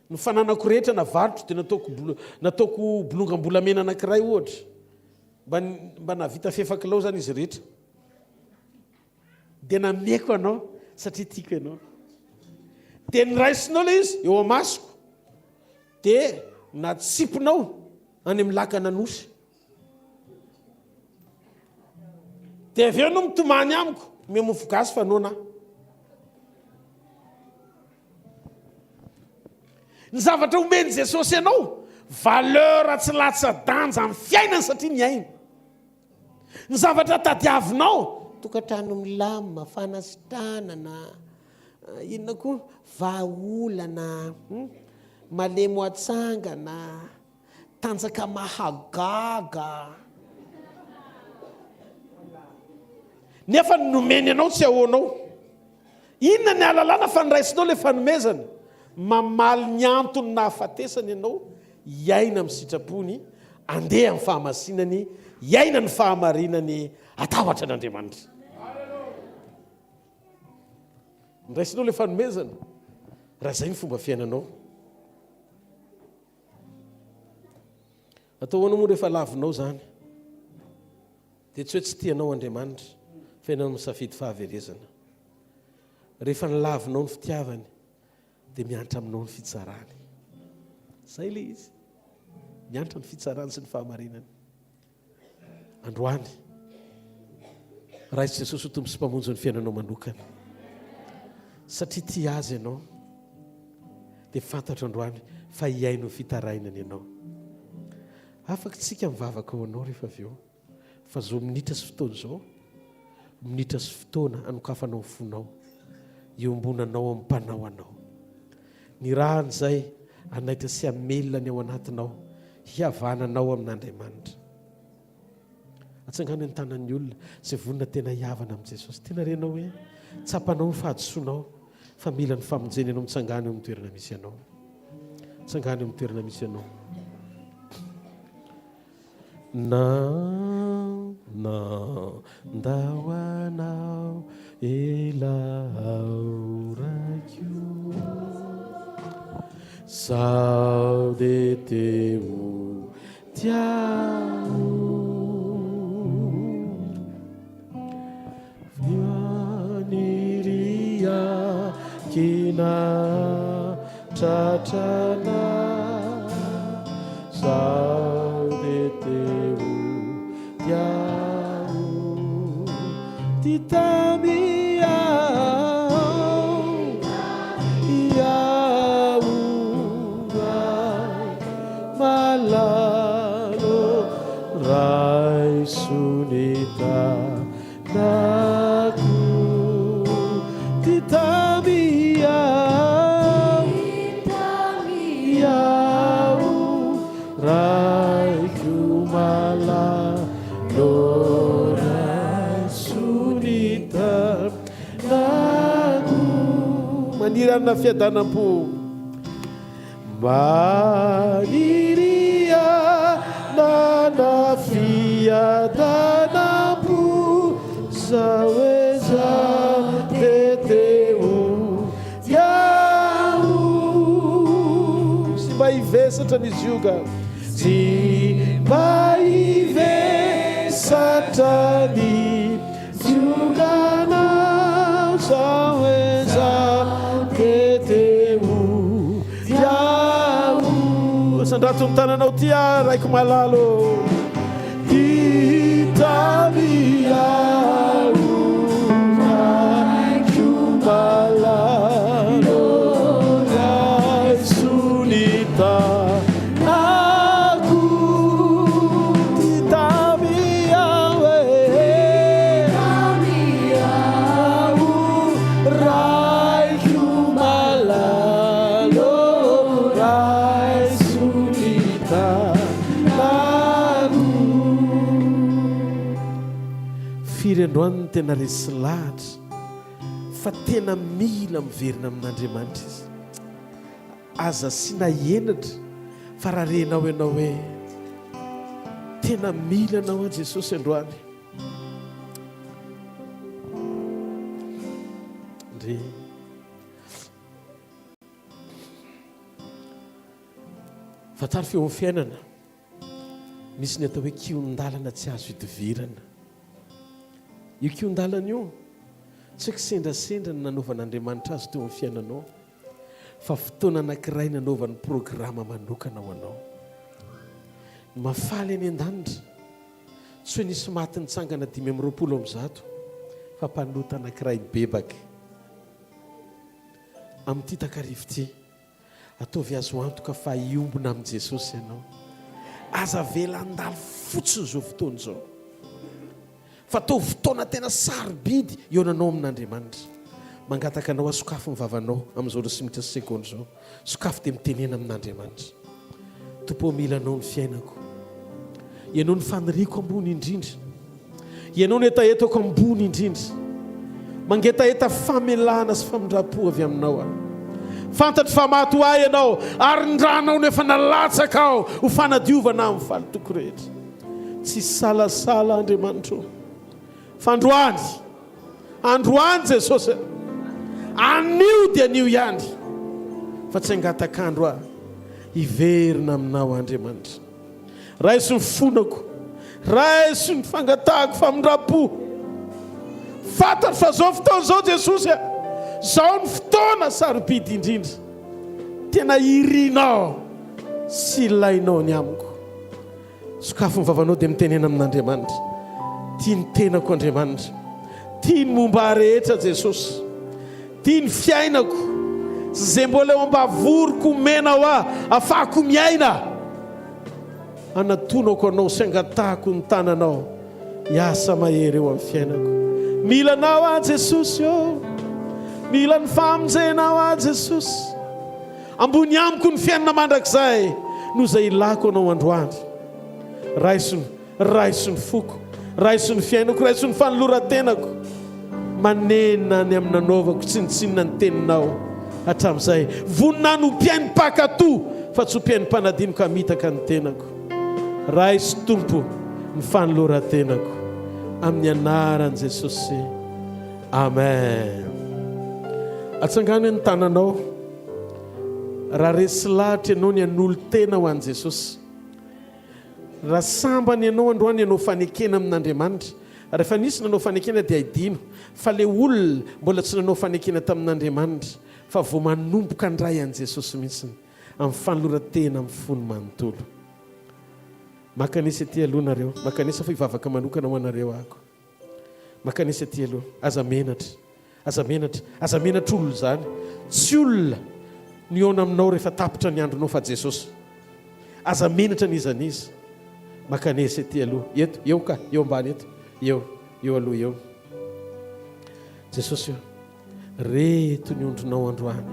Ny fananako rehetra navarotro dia nataoko nataoko bolongam-bolamena anankiray ohatra. Mba mba nahavita fefa-kilao izany izy rehetra. Dia nameko anao satria tiako ianao. Dia niraisinao ilay izy eo amasoko. Dia natsipinao any amin'ny lakana nosy. Dia avy eo ianao mitomany amiko, omeo mofo gasy fa noana aho. Ny zavatra omen'i Jesosy anao, Valeur tsy latsa-danja amin'ny fiainany satria niaina. Ny zavatra tadiavinao. Tokantrano milamina, fanasitranana, inona koa, vahaolana, malemy atsangana, tanjaka mahagaga. Nefa ny nomeny anao tsy ahoanao. Inona ny ahalalana fa niraisinao ilay fanomezana? Mamaly ny antony nahafatesany ianao, hiaina amin'ny sitrapony, handeha amin'ny fahamasinany, hiaina ny fahamarinany, hatahotra an'Andriamanitra. Niraisinao ilay fanomezana, raha izay ny fomba fiainanao. Atao ahoana moa rehefa lavinao izany? Dia tsy hoe tsy tia anao Andriamanitra, fa ianao no misafidy fahaverezana. Rehefa nolavinao ny fitiavany, dia miantra aminao ny fitsarany. Izay ilay izy. Miantra ny fitsarany sy ny fahamarinany. Androany, raiso Jesosy ho Tompo sy Mpamonjy ny fiainanao manokana. Satria tia Azy ianao, dia fantatro androany fa hihaino ny fitarainany ianao. Afaka tsika mivavaka ho anao rehefa avy eo. Fa zao minitra sy fotoana izao, minitra sy fotoana anokafanao ny fonao, iombonanao amin'ny Mpanao anao. Ny rany izay hanaitra sy hamelona ny ao anatinao, hihavananao amin'Andriamanitra. Atsangano ny tanan'ny olona izay vonona tena hihavana amin'i Jesosy. Tena renao hoe tsapanao ny fahadisoanao fa mila ny famonjena ianao mitsangana eo amin'ny toerana misy anao. Tsangano eo amin'ny toerana misy anao. Na nandao anao ela aho raiko Zaho de te ho tiao Maniry hanana fiadanam-po. Maniry hanana fiadanam-po Zaho e zaho te te ho tiaho Tsy mba hivesatra ny zioga Tsy mba hivesatra ny Zioganao zaho e zaho te te ho tiaho Asandrato ny tananao ty aho Raiko malala ô Ty aho Raiko malala ô Raiso ny tanako Ty aho e Aho Raiko malala ô Raiso ny tanako Firy androany no tena resy lahatra fa tena mila miverina amin'Andriamanitra izy? Aza asiana henatra fa raha renao ianao hoe tena mila anao aho Jesosy androany. Ndry. Fantaro fa eo amin'ny fiainana misy ny atao hoe kihon-dalana tsy azo idivirana. Io kihon-dalana io tsy hoe kisendrasendra ny nanaovan'Andriamanitra azy teo amin'ny fiainanao. Fa fotoana anankiray nanaovany programa manokana ho anao. Ny mahafaly any an-danitra, tsy hoe nisy maty nitsangana 125, fa mpanota anankiray nibebaka. Amin'ity takariva ity, Ataovy azo antoka fa hiombona amin'i Jesosy ianao. Aza avela handalo fotsiny izao fotoana izao. Fa ataovy fotoana tena sarobidy hihaonanao amin'Andriamanitra. Mangataka anao aho sokafy ny vavanao amin'izao roa sy minitra sy segondra izao. Sokafy dia mitenena amin'Andriamanitra. Tompo ô mila Anao ny fiainako. Ianao no faniriako ambony indrindra. Ianao no hetahetako ambony indrindra. Mangetaheta famelana sy famindram-po avy aminao aho. Fantatro fa maty ho ahy Ianao ary ny ranao no efa nalatsaka aho ho fanadiovana amin'ny fahatoko rehetra. Tsy hisalasala Andriamanitro fa androany, androany Jesosy a! Anio dia anio ihany fa tsy hangatak'andro aho hiverina aminao Andriamanitra. Raiso ny fonako, raiso ny fangatahako famindram-po. Fantatro fa zao fotoana izao Jesosy a, zao ny fotoana sarobidy indrindra tena irinao sy ilainao ny amiko. Sokafy ny vavanao dia mitenena amin'Andriamanitra. Tia ny tenako Andriamanitra. Tia ny momba ahy rehetra Jesosy. Tia ny fiainako. Sy izay mbola eo am-bavoroko omenao ahy afahako miaina. Anatonako anao sy angatahako ny tananao hiasa mahery eo amin'ny fiainako. Mila anao aho Jesosy ô. Mila ny famonjenao aho Jesosy. Ambony amiko ny fiainana mandrakizay noho izay ilako anao androany. Raiso, raiso ny foko, raiso ny fiainako, raiso ny fanoloran-tenako. Manenina ny amin'ny nanaovako tsinontsinona ny teninao hatramin'izay. Vonona ny ho mpihaino mpankatò fa tsy ho mpihaino mpanadino ka hamitaka ny tenako. Raiso Tompo ny fanoloran-tenako amin'ny anaran'i Jesosy. Amen. Atsangano ny tananao. Raha resy lahatra ianao ny hanolo-tena ho an'i Jesosy. Raha sambany ianao androany hanao fanekena amin'Andriamanitra. Rehefa nisy nanao fanekena dia adino fa le olona mbola tsy nanao fanekena tamin'Andriamanitra fa vao manomboka handray an'i Jesosy mihitsy amin'ny fanoloran-tena amin'ny fony manontolo. Mankanesa ety aloha nareo. Mankanesa fa hivavaka manokana ho anareo aho. Mankanesa aty aloha. Aza menatra. Aza menatra. Aza menatra olona izany. Tsy olona no hihaona aminao rehefa tapitra ny andronao fa Jesosy. Aza menatra n'iza n'iza. Mankanesa aty aloha. Eto, eo ka, eo ambany eto. Eo, eo aloha eo. Jesosy o. Reto ny ondrinao androany.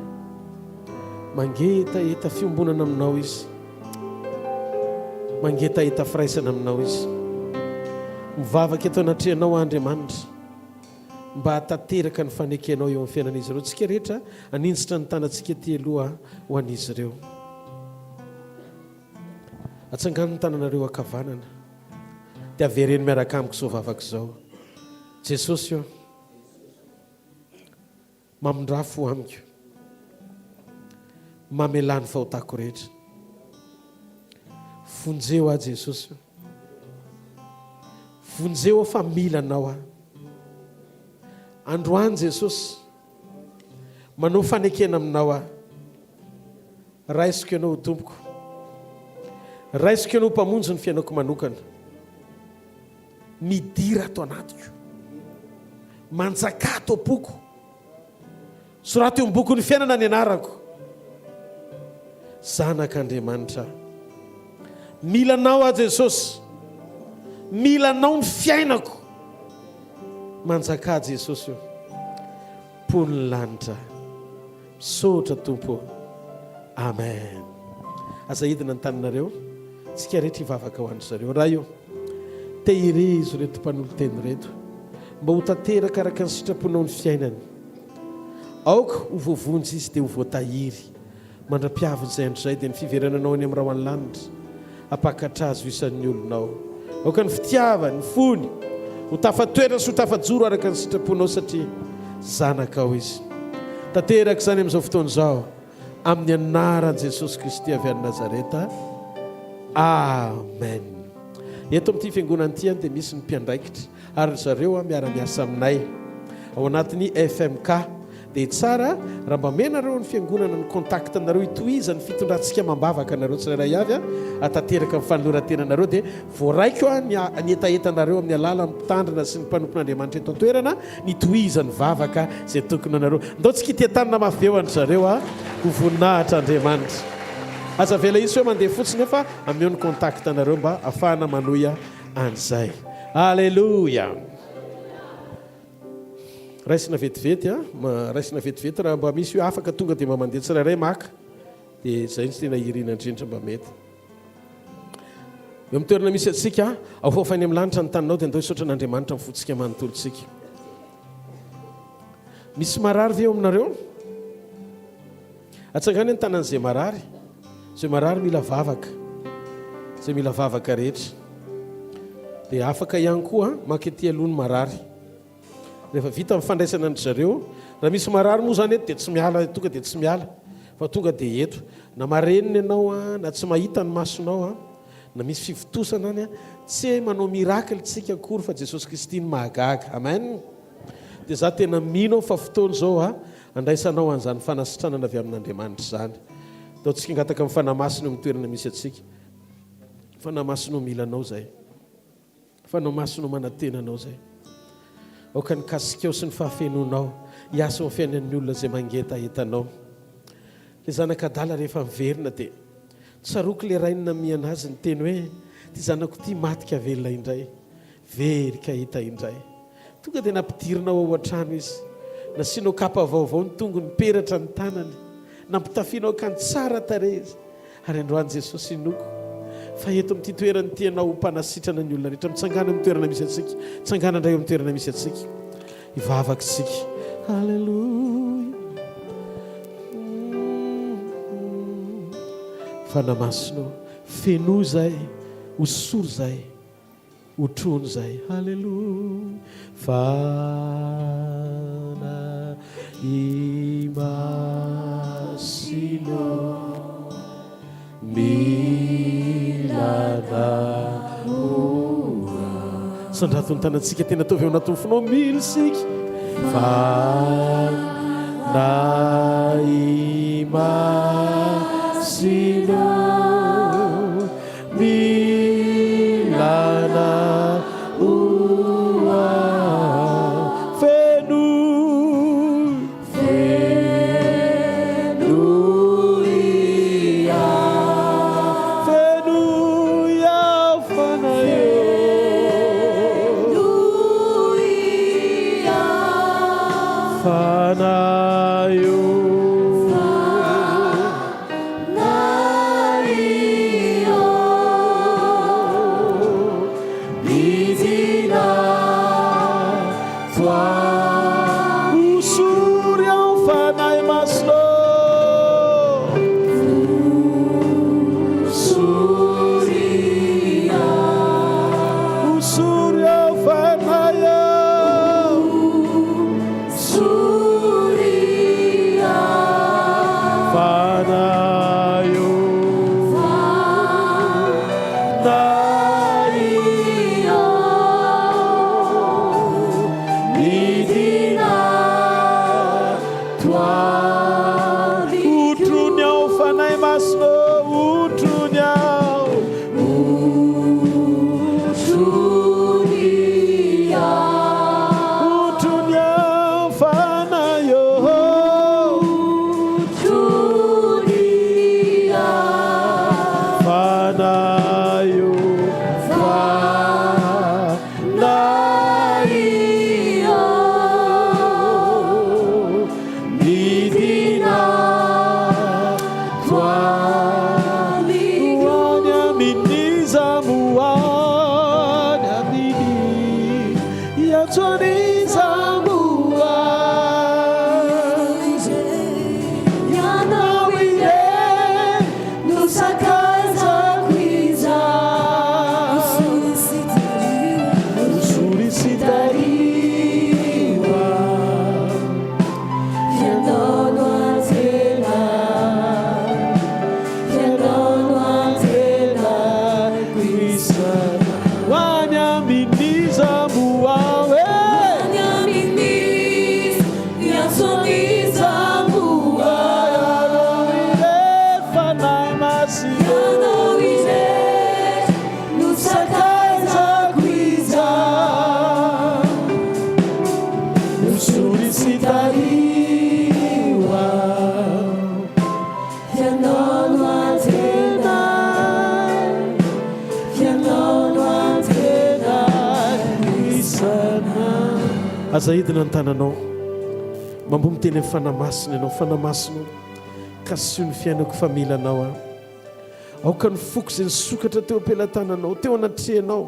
Mangetaheta fiombonana aminao izy. Mangetaheta firaisana aminao izy. Mivavaka eto anatrehanao Andriamanitra mba hahatanteraka ny fanekenao eo amin'ny fiainan'izy ireo. Tsika rehetra haninjitra ny tanantsika ety aloha ho an'izy ireo. Atsangano ny tananareo ankavanana dia avereno miaraka amiko izao vavaka izao. Jesosy ô. Mamindrà fo amiko. Mamelà ny fahotako rehetra. Vonjeo aho Jesosy o. Vonjeo aho fa mila Anao aho. Androany Jesosy, manao fanekena aminao aho. Raisiko Ianao ho Tompoko. Raisiko Ianao ho Mpamonjy ny fiainako manokana. Midira ato anatiko. Manjakà ato am-poko. Soraty eo amin'ny bokin'ny fiainana ny anarako. Zanak'Andriamanitra aho. Mila Anao aho Jesosy. Mila Anao ny fiainako. Manjakà Jesosy o. Mponin'ny lanitra. Misaotra Tompo ô. Amen. Aza hidina ny taninareo. Tsika rehetra hivavaka ho an-dry zareo. Ray ô, tehirizo ireto mpanolo-teny ireto mba ho tanteraka araka ny sitraponao ny fiainany. Aoka ho voavonjy izy dia ho voatahiry mandra-piavin'izay andro izay dia ny fiverenanao any amin'ny rahon'ny lanitra. Hampakatra azy ho isan'ny olonao. Aoka ny fitiavany, ny fony, ho tafatoetra sy ho tafajoro araka ny sitraponao satria zanakao izy. Tanteraka izany amin'izao fotoana izao, amin'ny anaran'i Jesosy Kristy avy any Nazareta. Amen. Eto amin'ity fiangonana ity dia misy ny mpiandraikitra ary ry zareo miara-miasa aminay ao anatin'ny FMK. Dia tsara raha mba amenareo ny fiangonana ny contact nareo hitohizan'ny fitondrantsika amam-bavaka anareo tsirairay avy hatanteraka ny fanoloran-tenanareo dia voaraiko ny ny hetahetanareo amin'ny alalan'ny mpitandrina sy ny mpanompon'Andriamanitra eto an-toerana ny hitohizan'ny vavaka izay tokony anareo. Ndao tsika hitia tanana mafy be ho an-dry zareo ho voninahitra Andriamanitra. Aza avela hisy hoe mandeha fotsiny eo fa ameo ny contact nareo mba afahana manohy an'izay. Aleloia! Raisina vetivety a, raisina vetivety raha mba misy hoe afaka tonga dia mba mandeha tsirairay maka dia izay no tena irina indrindra mba mety. Eo amin'ny toerana misy antsika, ahofahofa any amin'ny lanitra ny taninao dia andao hisaotra an'Andriamanitra amin'ny fontsika manontolo tsika. Misy marary ve eo aminareo? Atsangano ny tanan'izay marary, izay marary mila vavaka, izay mila vavaka rehetra. Dia afaka ihany koa maka ety aloha ny marary. Rehefa vita ny fandraisana an-dry zareo, raha misy marary moa izany eto dia tsy miala, tonga dia tsy miala fa tonga dia eto. Na marenina ianao na tsy mahita ny masonao na misy fivontosana any, tsy hoe manao miracle tsika akory fa Jesosy Kristy no mahagaga. Amen. Dia za tena mino aho fa fotoana izao andraisanao an'izany fanasitranana avy amin'Andriamanitra izany. Ndao tsika hangataka amin'ny Fanahy Masina eo amin'ny toerana misy antsika. Fanahy Masina o mila anao izay. Fanao Masina o manantena anao izay. Aoka ny kasikao sy ny fahafenoanao hiasa eo amin'ny fiainan'ny olona izay mangetaheta anao. Ilay zanaka adala rehefa miverina dia tsaroako ilay rainy namihana azy niteny hoe ity zanako ity maty ka velona indray. Very ka hita indray. Tonga dia nampidirinao ao an-trano izy. Nasianao kapa vaovao ny tongony, peratra ny tanany. Nampitafianao akanjo tsara tarehy izy. Ary androany Jesosy inoako fa eto amin'ity toerana ity Ianao ho mpanasitrana ny olona rehetra. Mitsangàna amin'ny toerana misy antsika. Mitsangàna indray eo amin'ny toerana misy antsika. Hivavaka isika. Haleloia. Fanahy Masina ô, fenoy izahay, hosory izahay. Otrony zay haleloia Fanahy Masina ô Mila Anao aho. Sandrato ny tanantsika tena ataovy ao anatin'ny fonao mila isika Fanahy Masina ô Milana ho ahy. Fenoy. Fenoy aho. Fenoy aho Fanahy ô. Fenoy aho. Fanahy ô. Hosory ao Fanahy Masina Hosory ao Fanahy Fanahy ô Fanahy ô Midina Otrony ao Fanahy Masina ô Otrony ao Otrony ao Fanahy ô. F'ianao no antenaiko, F'ianao no antenaiko isan'andro. Aza ahidina ny tananao. Mamboa miteny amin'ny Fanahy Masina ianao. Fanahy Masina ô, kasiho ny fiainako fa mila Anao aho. Aoka ny foko izay nisokatra teo am-pelatananao, teo anatrehanao,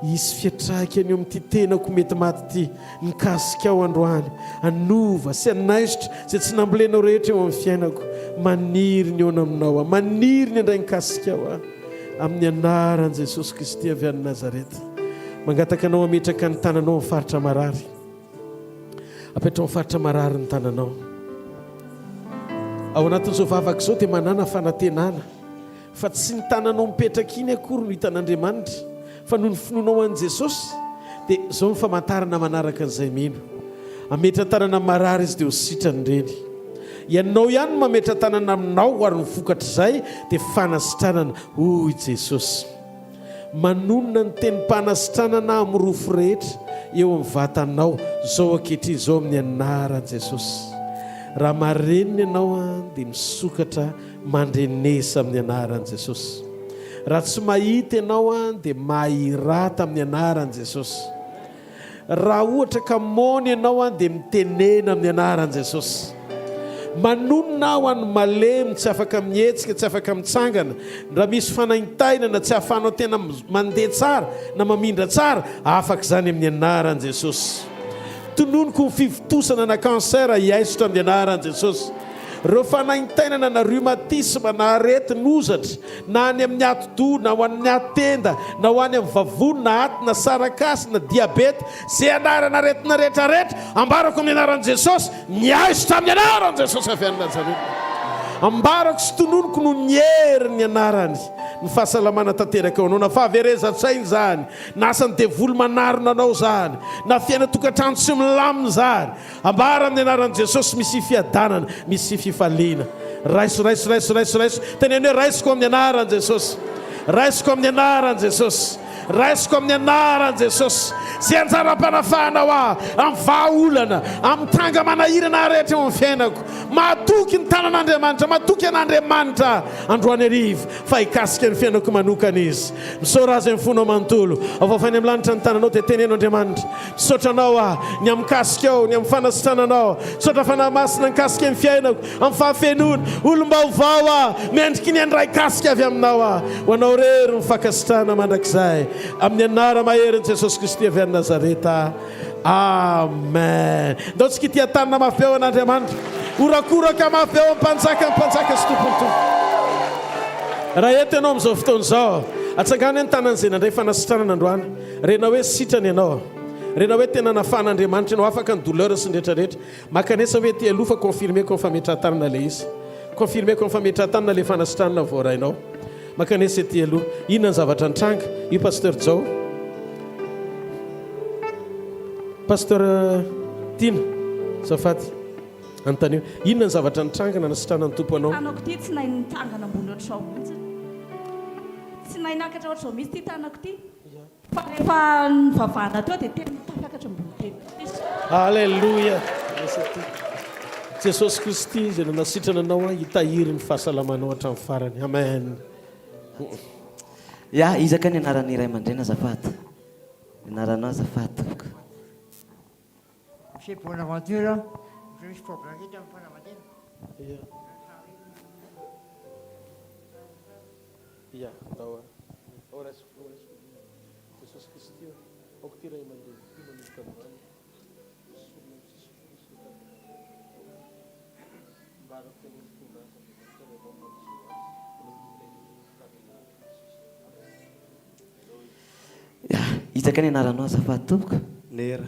hisy fiantraikany eo amin'ity tenako mety maty ity, nikasika aho androany, hanova sy hanaisotra izay tsy nambolenao rehetra eo amin'ny fiainako. Maniry ny hihaona aminao aho, maniry ny handray ny kasikao aho, amin'ny anaran'i Jesosy Kristy avy any Nazareta. Mangataka anao hametraka ny tananao amin'ny faritra marary. Apetraho amin'ny faritra marary ny tananao. Ao anatin'izao vavaka izao dia manàna fanantenana fa tsy ny tananao mipetraka iny akory no hitan'Andriamanitra fa noho ny finoanao an'i Jesosy dia izao ny famantarana manaraka an'izay mino. Hametra-tanana amin'ny marary izy dia ho sitrany ireny. Ianao ihany no mametra-tanana aminao ary ny vokatr'izay dia fanasitranana, hoy Jesosy. Manonona ny tenim-panasitranana amin'ny rofy rehetra eo amin'ny vatanao izao ankehitriny izao amin'ny anaran'i Jesosy. Raha marenina ianao dia misokatra mandrenesa amin'ny anaran'i Jesosy. Raha tsy mahita ianao dia mahirata amin'ny anaran'i Jesosy. Raha ohatra ka moana ianao an dia mitenena amin'ny anaran'i Jesosy. Manonona aho an'ny malemy tsy afaka mihetsika, tsy afaka mitsangana. Raha misy fanaintainana tsy ahafahanao tena mandeha tsara na mamindra tsara, afaka izany amin'ny anaran'i Jesosy. Tononiko ny fivontosana na cancer hiaisotra amin'ny anaran'i Jesosy. Ireo fanaintainana na rhumatisme na aretin'ozatra na any amin'ny atidoha na ho an'ny atitenda na ho any amin'ny vavony na aty na sarakasy na diabeta izay anarana aretina rehetra rehetra ambarako amin'ny anaran'i Jesosy miaisotra amin'ny anaran'i Jesosy avy any Nazareta ambarako sy tononiko noho ny herin'ny anarany ny fahasalamana tanteraka eo anao na fahaverezan-tsaina izany na asan'ny devoly manarona anao izany na fiainan-tokantrano tsy milamina izany Ambara amin'ny anaran'i Jesosy misy fiadanana, misy fifaliana. Raiso, raiso, raiso, raiso, raiso. Teneno hoe raisiko amin'ny anaran'i Jesosy. Raisiko amin'ny anaran'i Jesosy. Raisiko amin'ny anaran'i Jesosy. Izay anjaram-panafahanao ahy amin'ny vahaolana, amin'ny tranga manahirana ahy rehetra eo amin'ny fiainako. Matoky ny tanan'Andriamanitra, matoky an'Andriamanitra androany hariva fa hikasika ny fiainako manokana Izy. Misaora Azy amin'ny fonao manontolo. Afafainy amin'ny lanitra ny tananao dia teneno Andriamanitra. Misaotra Anao aho ny amin'ny kasikao, ny amin'ny fanasitrananao. Misaotra Fanahy Masina nikasika ny fiainako amin'ny fahafenoana. Olom-baovao aho, mendriky ny handray kasika avy Aminao aho. Ho Anao irery ny fankasitrahana mandrakizay. Amin'ny anara-maherin'i Jesosy Kristy avy any Nazareta. Amen. Ndao tsika hitia tanana mafy be ho an'Andriamanitra. Horakoraka mafy be ho amin'ny Mpanjakan'ny mpanjaka sy Tompon'ny tompo. Raha eto ianao amin'izao fotoana izao, atsangano ny tanan'izay nandray fanasitranana androany. Renao hoe sitrana ianao. Renao hoe tena nafahan'Andriamanitra ianao, afaka ny douleur sy ny rehetra rehetra. Mankanesa hoe aty aloha fa confirmer-ko amin'ny fametrahan-tanana ilay izy. Confirmer-ko amin'ny fametrahan-tanana ilay fanasitranana voarainao. Mankanesa ety aloha. Inona ny zavatra nitranga? Io Pasteur Jao. Pasteur Tiana, azafady. Anontanio. Inona ny zavatra nitranga nanasitranan'ny Tompo anao? Tanako ity tsy nahay nitsangana ambony ohatr'izao mihitsy. Tsy nahay niakatra ohatr'izao mihitsy ity tanako ity. Fa rehefa nivavahana teo dia tena tafakatra ambony teny izy. Alléluia! Jesosy Kristy izay nanasitrana anao hitahiry ny fahasalamanao hatramin'ny farany. Amen. Ya, iza kay ny anaran'ny ray aman-dreny azafady? Ny anaranao azafady tompoko. Monsieur Bonaventure, misy problème kely tamin'ny fanambadiana. Ya. Ya, ndao ary. Ao raisiko, ao raisiko. Jesosy Kristy ô, aoka ity ray aman-dreny ity manomboka androany ho solona ny tsisy fony sy ny tanjaka. Ambarako ianao mitondra azy Andriamanitra ray ianao mamonjy azy noho ny ilay famelana Jesosy. Amen. Ya, iza kay ny anaranao azafady tompoko? Nera.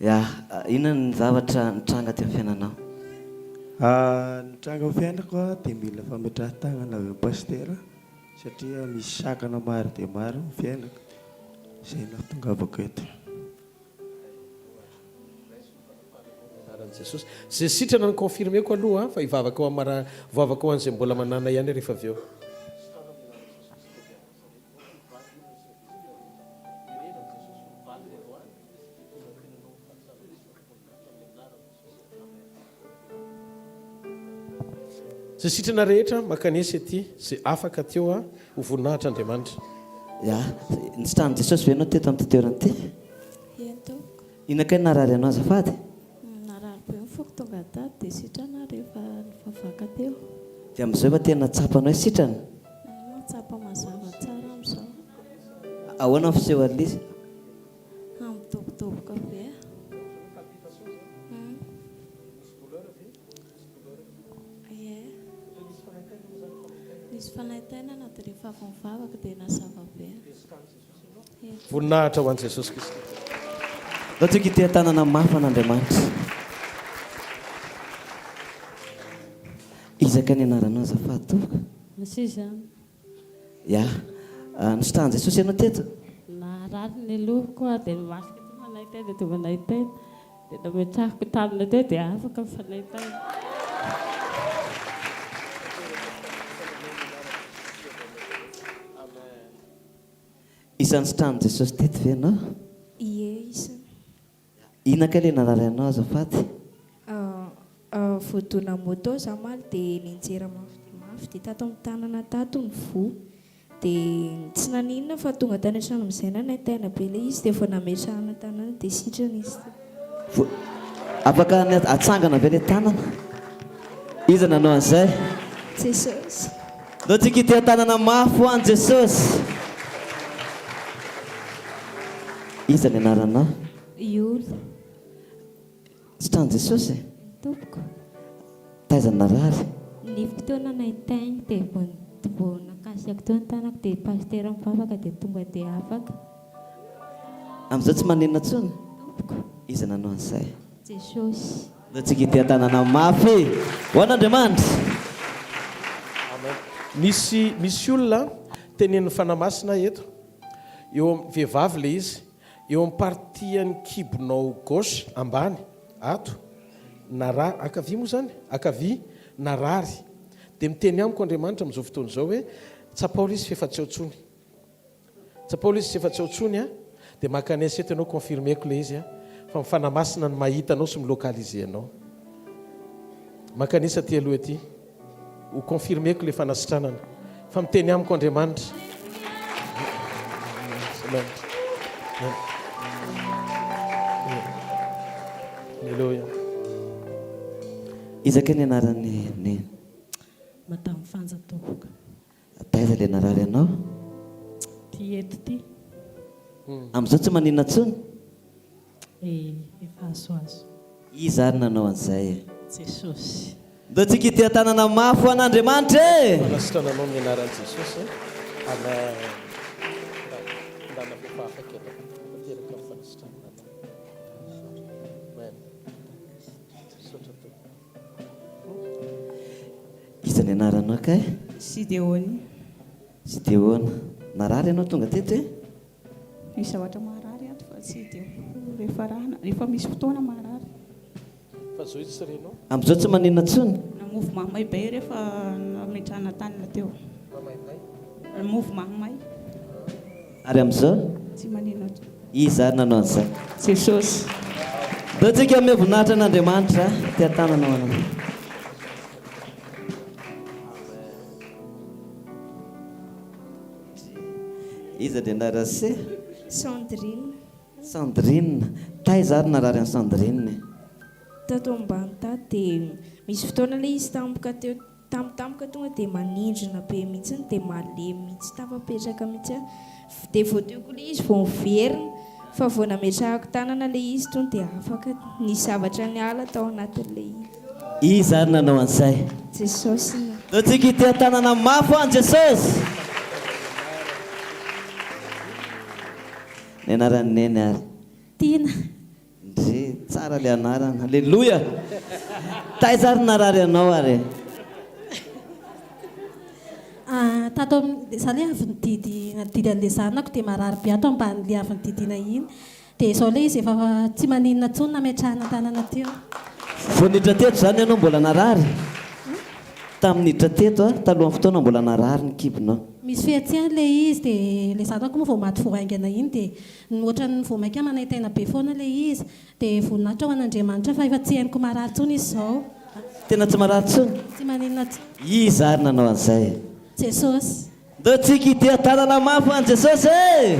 Ya, inona ny zavatra nitranga teo amin'ny fiainanao? Ny nitranga amin'ny fiainako dia mila fametrahan-tanana avy amin'ny pasitera satria misy sakana maro dia maro amin'ny fiainako izay nahatongavako eto. Anaran'i Jesosy. Izay sitrana no confirmer-ko aloha fa hivavaka ho an'ny marary, hivavaka ho an'izay mbola manana ihany rehefa avy eo. Izay sitrana rehetra mankanesa ety, izay afaka teo a, ho voninahitr'Andriamanitra. Ya, nisitrahan'i Jesosy ve ianao teto amin'ity toerana ity? Eny tompoko. Inona kay no naharary anao azafady? Narary be ny foko tonga tato dia sitrana aho rehefa nivavaka teo. Dia amin'izao efa tena tsapanao hoe sitrana? Mahatsapa mazava tsara amin'izao. Ahoana ny fiseho an'ilay izy? Midobodoboka be aho. Ie. Nisy fanaintainana dia rehefa avy nivavaka dia nazava be. Voninahitra ho an'i Jesosy Kristy. Ndao tsika hiteha-tanana mafy an'Andriamanitra. Iza kay ny anaranao azafady tompoko? Suzanne. Ya. Nositrahan'i Jesosy ianao teto? Naharary ny lohako aho dia ny masoko ity manaintaina dia manaintaina. Dia nametrahako tanana teo dia afaka ny fanaintainana. Isan'ny sitrahan'i Jesosy teto ve ianao? Ie, isany. Inona kay ilay narary anao azafady? Voadona moto za omaly dia nianjera mafy dia mafy dia tato amin'ny tanana tato ny voa dia tsy naninona fa tonga tany an-trano amin'izay nanaintaina be ilay izy dia vao nametrahana tanana dia sitrana izy teo. Vo, afaka ny atsangana ve ilay tanana? Iza nanao an'izay? Jesosy. Ndao tsika hiteha-tanana mafy ho an'i Jesosy. Iza ny anaranao? Yola. Sitran'i Jesosy e? Tompoko. Taiza no narary? Nifiko teo nanaintainy dia vao vao nakasihako teo ny tanako dia pasitera mivavaka dia tonga dia afaka. Amin'izao tsy manenina intsony? Tompoko. Iza nanao an'izay? Jesosy. Ndao tsika hiteha-tanana mafy ho an'Andriamanitra. Amen. Misy misy olona tenenin'ny Fanahy Masina eto, eo am, vehivavy ilay izy, eo amin'ny partie an'ny kibonao gauche ambany ato, narary, ankavia moa izany? Ankavia, narary. Dia miteny amiko Andriamanitra amin'izao fotoana izao hoe, tsapao ilay izy f'efa tsy ao intsony. Tsapao ilay izy tsy efa tsy ao intsony an, dia mankanesa eto ianao confirmer-ko ilay izy an, fa ny Fanahy Masina no mahita anao sy mi-localiser anao. Mankanesa aty aloha aty, ho confirmer-ko ilay fanasitranana, fa miteny amiko Andriamanitra. Alléluia. Iza kay ny anaran'i Neny? Madame Fanja tompoko. Taiza le narary anao? Ty eto ty. Amizao tsy maninona tsony? Eh, efa azoazo. Iza ary nanao an'izay e? Jesosy. Ndao tsika hitia-tanana mafy ho an'Andriamanitra e! Manasitrana anao amin'ny anaran'i Jesosy. Amen. Ndana f'efa afaka ianao. Tanteraka ny fanasitranana anao. Amen. Misaotra Tompo. Iza ny anaranao kay? Sideona. Sideona. Narary ianao tonga teto e? Misy zavatra maharary ato fa tsy dia rehefa arahana, rehefa misy fotoana maharary. Fa zao izy tsy renao. Amin'izao tsy maninona intsony? Namovo mahamay be rehefa nametrahana tanana teo. Mamaimay? Namovo mahamay. Ary amin'izao? Tsy maninona intsony. Iza ary nanao an'izay? Jesosy. Ndao tsika hanome voninahitra an'Andriamanitra tia tanana ho anao. Iza dia narase? Sandrine. Sandrine. Taiza ary narary an'i Sandrine e? Tato ambany tato dia misy fotoana ilay izy tampoka teo Tampotampoka tonga dia manindrona be mihitsy dia malemy mihitsy tafapetraka mihitsy aho dia vao teo koa ilay izy vao niverina fa vao nametrahako tanana ilay izy tonga dia afaka nisy zavatra niala tao anatin'ilay izy. Iza ary nanao an'izay? Jesosy no. Ndao tsika hitia tanana mafy ho an'i Jesosy. Ny anaran'i Neny ary. Tiana. Ndry, tsara le anarana. Aleloia! Taiza ary narary anao ary e? Ah, tato amin'ny, za le avy nididy, nadidy an'le zanako dia marary be ato ambanin'le avy nididiana iny. Dia izao le izy efa tsy maninona intsony nametrahana tanana teo. Vao niditra teto izany ianao mbola narary? Tamin'ny niditra teto a, talohan'ny fotoana mbola narary ny kibonao. Misy fihetsehany le izy dia le zanako moa vao maty vao haingana iny dia Ny ohatran'ny vao maika manaintaina be foana ilay izy. Dia voninahitra ho an'Andriamanitra fa efa tsy henoko marary intsony izy izao. Tena tsy marary intsony? Tsy maninona intsony. Iza ary nanao an'izay? Jesosy. Ndao tsika hitia tanana mafy ho an'i Jesosy e!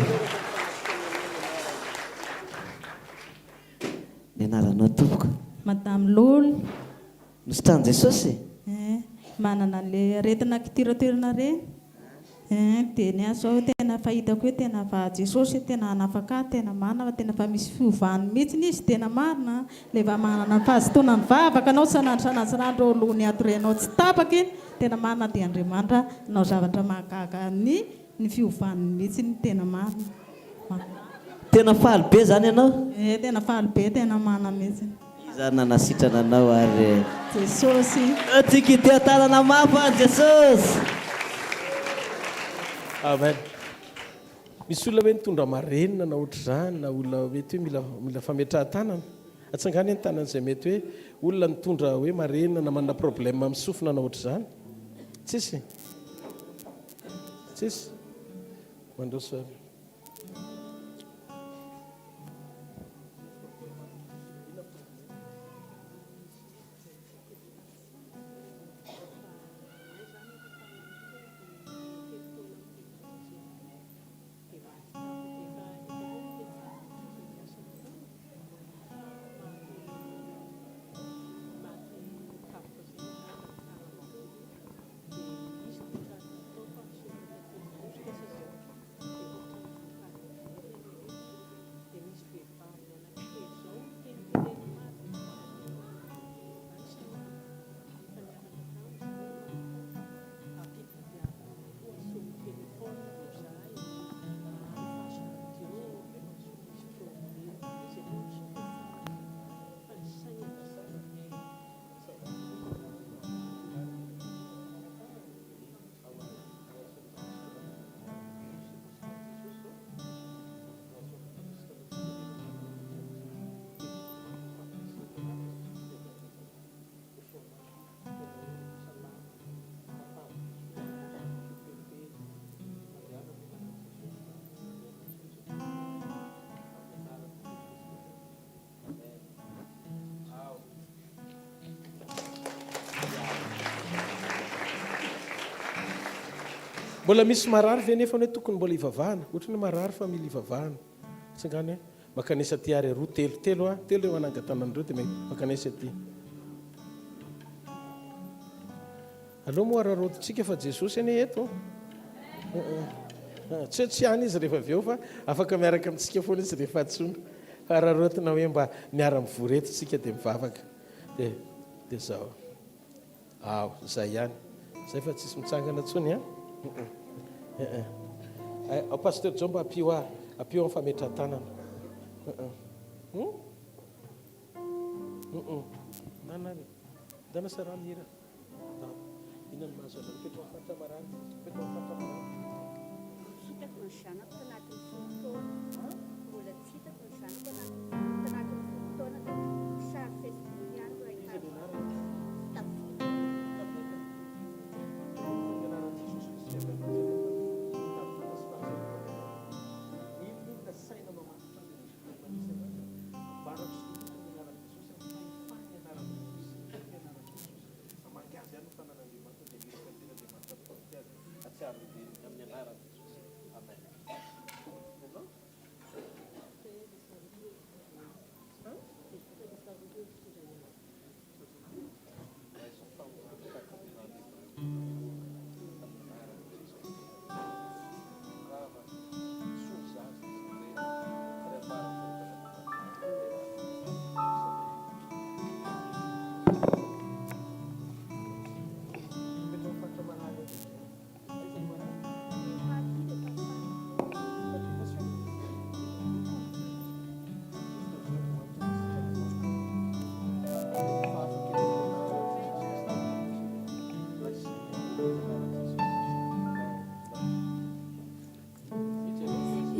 Ny anaranao tompoko? Madame Lolo. Nositranin'i Jesosy? Eh, manana an'ilay aretina kitirotirona ireny. Eh, dia ny ahy izao tena efa hitako hoe tena fa Jesosy tena hanafaka ahy, tena marina fa tena efa misy fiovany mihitsy izy, tena marina an. Ilay efa manana ny fahazotoana mivavaka anao isan'andro isan'andro isan'andro eo alohan'ny hatorianao tsy tapaka iny, tena marina dia Andriamanitra hanao zavatra mahagaga ny ny fiovany mihitsy iny, tena marina. Tena faly be zany ianao? Eh, tena faly be, tena mana mihitsy. Iza ary nanasitrana anao ary e? Jesosy. Tsika ity tanana mafy an Jesosy. Amen. Misy olona hoe nitondra marenina na ohatr'izany na olona mety hoe mila mila fametrahan-tanana. Atsangano ny tanan'izay mety hoe olona nitondra hoe marenina na manana problème amin'ny sofina na ohatr'izany. Tsisy? Tsisy? Mandroso ary. Mbola misy marary ve nefa hoe tokony mbola hivavahana? Ohatry ny hoe marary fa mila hivavahana. Tsingano hoe makanesa aty ary aroa, telo, telo a, telo ireo hanangan-tanana ireo dia makanesa aty. Aleo moa araraotintsika fa Jesosy anie eto. Tsy hoe tsy any izy rehefa avy eo fa afaka miaraka amintsika foana izy rehefa antsoina. Fa araraotina hoe mba miara-mivory eto tsika dia mivavaka. Dia dia zao. Ao, zay ihany. Zay fa tsisy mitsangana intsony an. Ao Pasteur Joe mba ampio ahy. Ampio amin'ny fametrahan-tanana. Ndana Sarah mihira. Inona no mahazo anareo? Petraho amin'ny faritra marary. Petraho amin'ny faritra marary. Hitako ny zanako tanatin'ny folo taona. Mbola tsy hitako ny zanako anatin'ny tanatin'ny folo taona dia sary Facebook ihany no ahitako azy. Tafita. Tafita. Ny anaran'i Jesosy Kristy avy any Nazareta. Tafita sy fahatsiarovana anao. N'inon'inona saina mamatotra azy amin'izao fotoana misy anazy. Ambarako sy toriko ny anaran'i Jesosy amin'ny fahefany anaran'i Jesosy. Ny anaran'i Jesosy. Hamangy azy ihany ny fanan'Andriamanitra dia miresaka ny tenin'Andriamanitra mitodika azy hatsiaro ny reniny amin'ny anaran'i Jesosy. Amen. Ianao?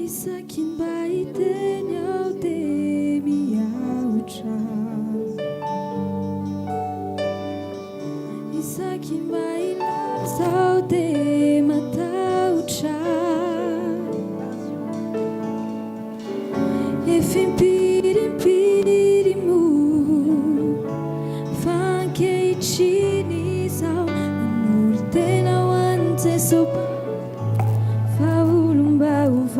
Isaky ny mba hiteny aho dia miahotra Isaky ny mba hilaza aho dia matahotra Efa impiry impiry moa fa ankehitriny. Jeso fa olom-baovao.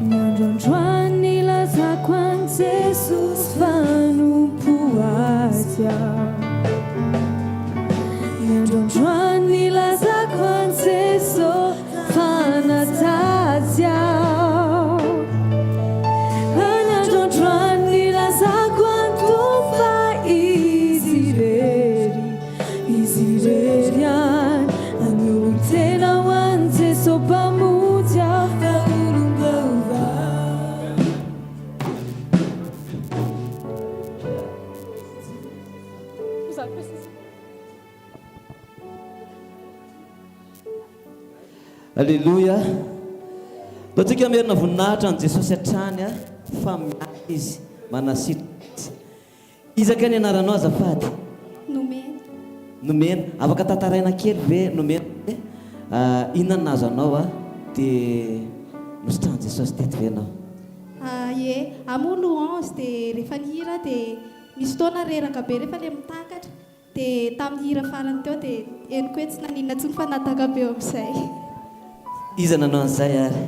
Ny andro androany nilazako an'i Jesosy fa hanompo Azy aho. Ny andro androany nilazako an'i Jesosy fa hanatsatsy aho. Ny andro androany nilazako an'i Tompo fa Izy irery, Izy irery ihany. Hanolon-tena ho an'i Jeso Mpamonjy aho fa olom-baovao. Aleloia. Ndao tsika hamerina voninahitra an'i Jesosy hatrany a, fa miasa Izy, manasitrana Izy. Iza kay ny anaranao azafady? Nomena. Nomena. Afaka tantaraina kely ve Nomena hoe inona no nahazo anao a, dia nositrahan'i Jesosy teto ve ianao? Ie, aho moa louange dia rehefa nihira aho dia misy fotoana reraka be rehefa ilay mitakatra. Dia tamin'ny hira farany teo dia henoko hoe tsy naninona intsony fa nataka be eo amin'izay. Iza nanao an'izay ary?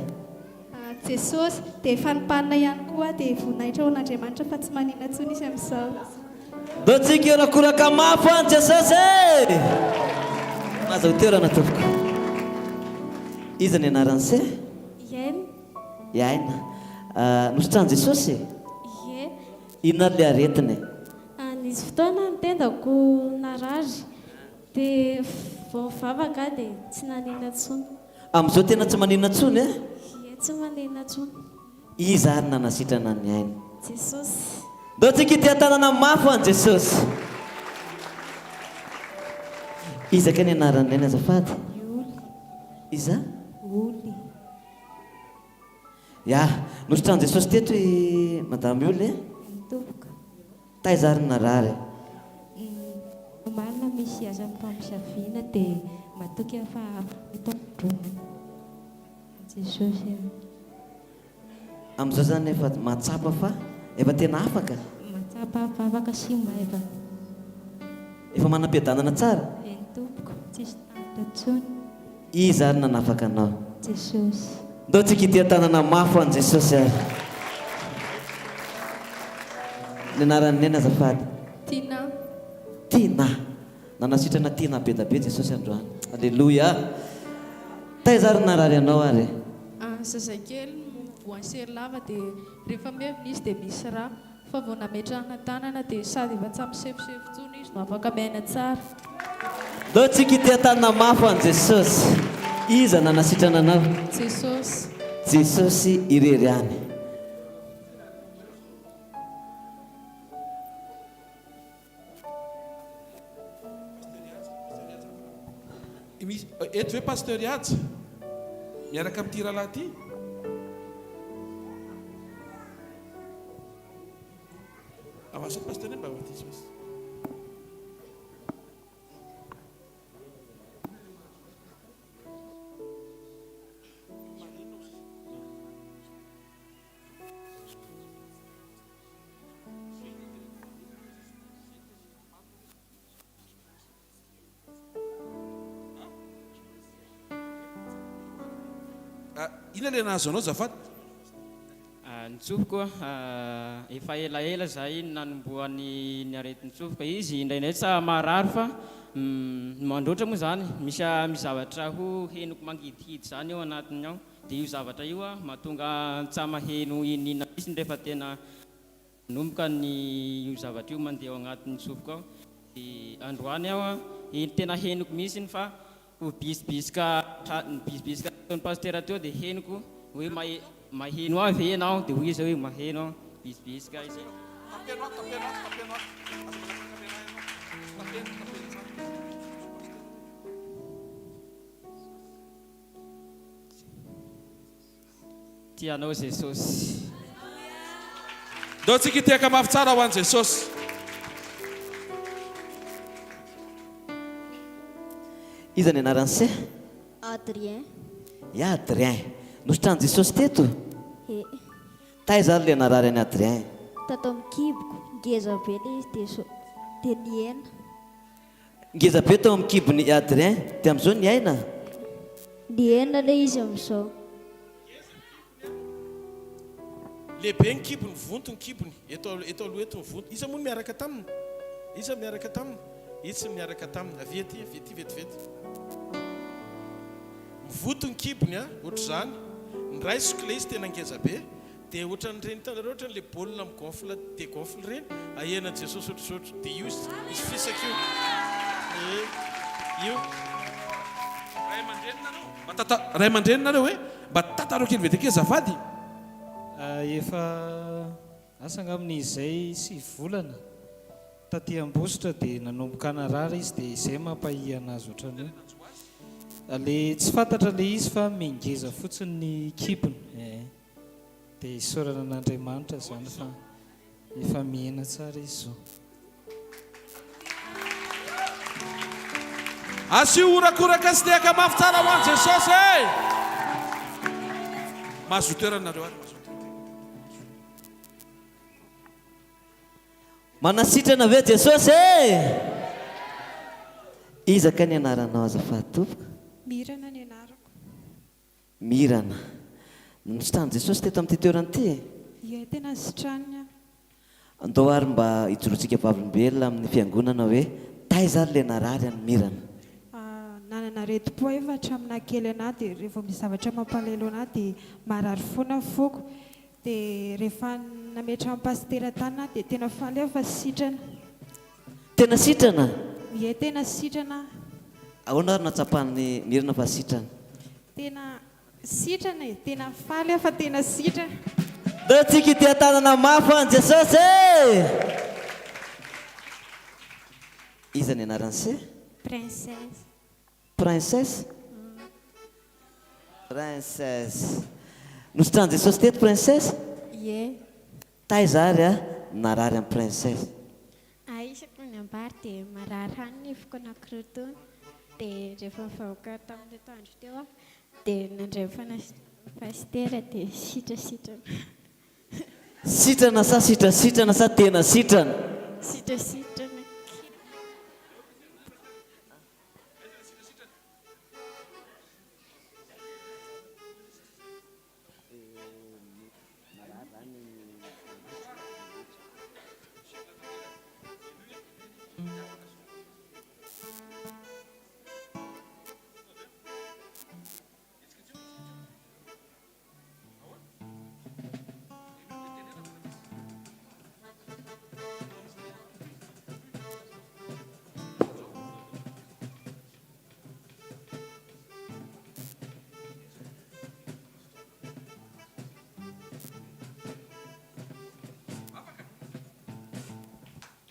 Jesosy. Dia efa nipanina ihany koa aho dia voninahitra ho an'Andriamanitra fa tsy maninona intsony izy amin'izao. Ndao tsika hihorakoraka mafy ho an'i Jesosy e! Mahazo toerana tompoko. Iza ny anaran'i se? I Aina. I Aina. Nositran'i Jesosy e? Ie. Inona ary ilay aretina e? Nisy fotoana ny tendako narary dia vao nivavaka aho dia tsy naninona intsony. Amin'izao tena tsy maninona intsony eh? Ie, tsy maninona intsony. Iza ary nanasitrana ny ainy? Jesosy. Ndao tsika hitia-tanana mafy ho an'i Jesosy. Iza kay ny anaran'ny ainy azafady? Oly. Iza? Oly. Ya, nositran'i Jesosy teto i Madame Oly eh? Eny tompoko. Taiza ary ny narary? Ny marina misy asan'ny famosaviana dia matoky aho fa afaka mitondra Jesosy aho. Amin'izao izany efa mahatsapa fa efa tena afaka? Mahatsapa aho fa afaka sy maivana. Efa manam-piadanana tsara? Eny tompoko, tsisy tahotra intsony. Iza ary nanafaka anao? Jesosy. Ndao tsika hitia-tanana mafy ho an'i Jesosy ary. Ny anaran'i Neny azafady. Tina. Tina. Nanasitrana Tina be da be Jesosy androany. Aleloia. Taiza ary narary anao ary? Zazakely voan'ny sery lava dia rehefa mievina izy dia misy rà. Fa vao nametrahana tanana dia sady efa tsy misefosefo intsony izy no afaka miaina tsara. Ndao tsika hitia-tanana mafy ho an'i Jesosy. Iza nanasitrana anao? Jesosy. Jesosy irery ihany. Misy eto ve Pasteur Haja miaraka amin'ity rahalahy ity? Avance Pasteur mba avance. Inona ilay nahazo anao azafady? Nitsofoka efa elaela zay nanombohan'ny ny aretin-tsofoka izy indraindray tsa marary fa mandroatra moa zany misy misy zavatra ho henoko mangidihidy zany ao anatiny ao dia io zavatra io mahatonga tsa maheno inona mihitsy rehefa tena Nanomboka ny io zavatra io mandeha ao agnatin'ny sofiko ao dia androany aho an, eny tena henoko mihitsy fa ho bisibisika ny bisibisika nataon'ny pasitera teo dia henoko hoe mahe maheno ahy ve ianao dia hoy izy hoe maheno aho bisibisika izay. Tapeno ato, tapeno ato, tapeno ato. Aza manatona caméra ianao. Tapeno, tapeno tsara. Tia anao Jesosy. Ndao tsika hitehaka mafy tsara ho an'i Jesosy. Iza ny anaran'i se? Adrien. I Adrien. Nositran'i Jesosy teto? He. Taiza ary le narary an'i Adrien? Tato amin'ny kiboko, ngeza be le izy dia zao, dia nihena. Ngeza be tao amin'ny kibon'i Adrien, dia amin'izao niaina? Nihena ilay izy amin'izao. Lehibe ny kibony, vonto ny kibony, eto eto aloha eto ny vonto. Iza moa no miaraka taminy? Iza no miaraka taminy? Itsy no miaraka taminy. Avia aty, avia aty vetivety. Mivoto ny kibony an, ohatr'izany. Ny raisiko ilay izy tena ngeza be. Dia ohatran'ireny hitanareo ohatran'ilay baolina mi-gonfle degonfle ireny, ahenan'i Jesosy ohatr'izao ohatr', dia io izy izy fisaka io. Eh, io. Ray aman-dreny nareo, mba tata, ray aman-dreny nareo eh, mba tantarao kely vetivety azafady. Efa asa angamba ny izay sy volana taty Ambositra dia nanomboka narary izy dia izay mampahihana azy ohatran'io. Le tsy fantatra le izy fa mingeza fotsiny ny kibony eh. Dia isaorana an'Andriamanitra izany fa efa mihena tsara izy izao. Asio horakoraka sy tehaka mafy tsara ho an'i Jesosy e! Mahazoa toerana nareo ary mahazoa toerana. Manasitrana ve Jesosy e? Iza kay ny anaranao azafady tompoko? Mirana ny anarako. Mirana. Nositranin'i Jesosy teto amin'ity toerana ity e? Ie, tena nositraniny aho. Andao ary mba hijoroantsika vavolombelona amin'ny fiangonana hoe taiza ary ilay narary an'i Mirana? Nanana aretim-po aho efa hatramin'ny naha kely anah dia rehefa misy zavatra mampalahelo anah dia marary foana ny foko. Dia rehefa nametrahan'ny pasitera tanana aho dia tena faly aho fa sitrana. Tena sitrana? Ie, tena sitrana aho. Ahoana ary no nahatsapan'i Mirana fa sitrana? Tena sitrana e, tena faly aho fa tena sitrana. Ndao tsika hitia tanana mafy ho an'i Jesosy e! Iza ny anaran'i se? Princesse. Princesse? Princesse. Nositran'i Jesosy teto Princesse? Ie. Taiza ary a narary an'i Princesse? Ahy isaky ny ambary dia marary hany ny nifiko anankiroa tony dia rehefa nivaoka tamin'ny atoandro teo aho dia nandray ny fanasitran'ny pasitera dia sitrasitrana. Sitrana sa sitrasitrana sa tena sitrana? Sitrasitrana kely.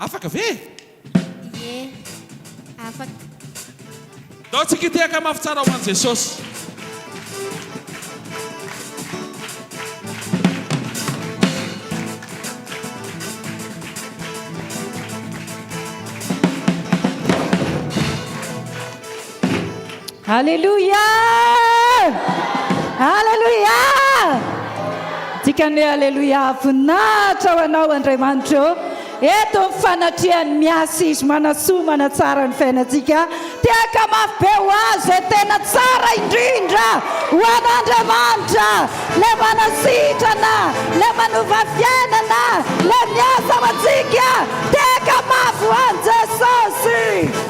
Afaka ve? Ie, afaka. Ndao tsika hitehaka mafy tsara ho an'i Jesosy. Aleloia! Aleloia! Dikany hoe Aleloia, voninahitra ho Anao Andriamanitra ô! Eto ny fanatrehany miasa Izy manasoa manatsara ny fiainantsika. Tehaka mafy be ho Azy izay tena tsara indrindra ho an'Andriamanitra, Ilay manasitrana, Ilay manova fiainana, Ilay miasa ho antsika. Tehaka mafy ho an'i Jesosy!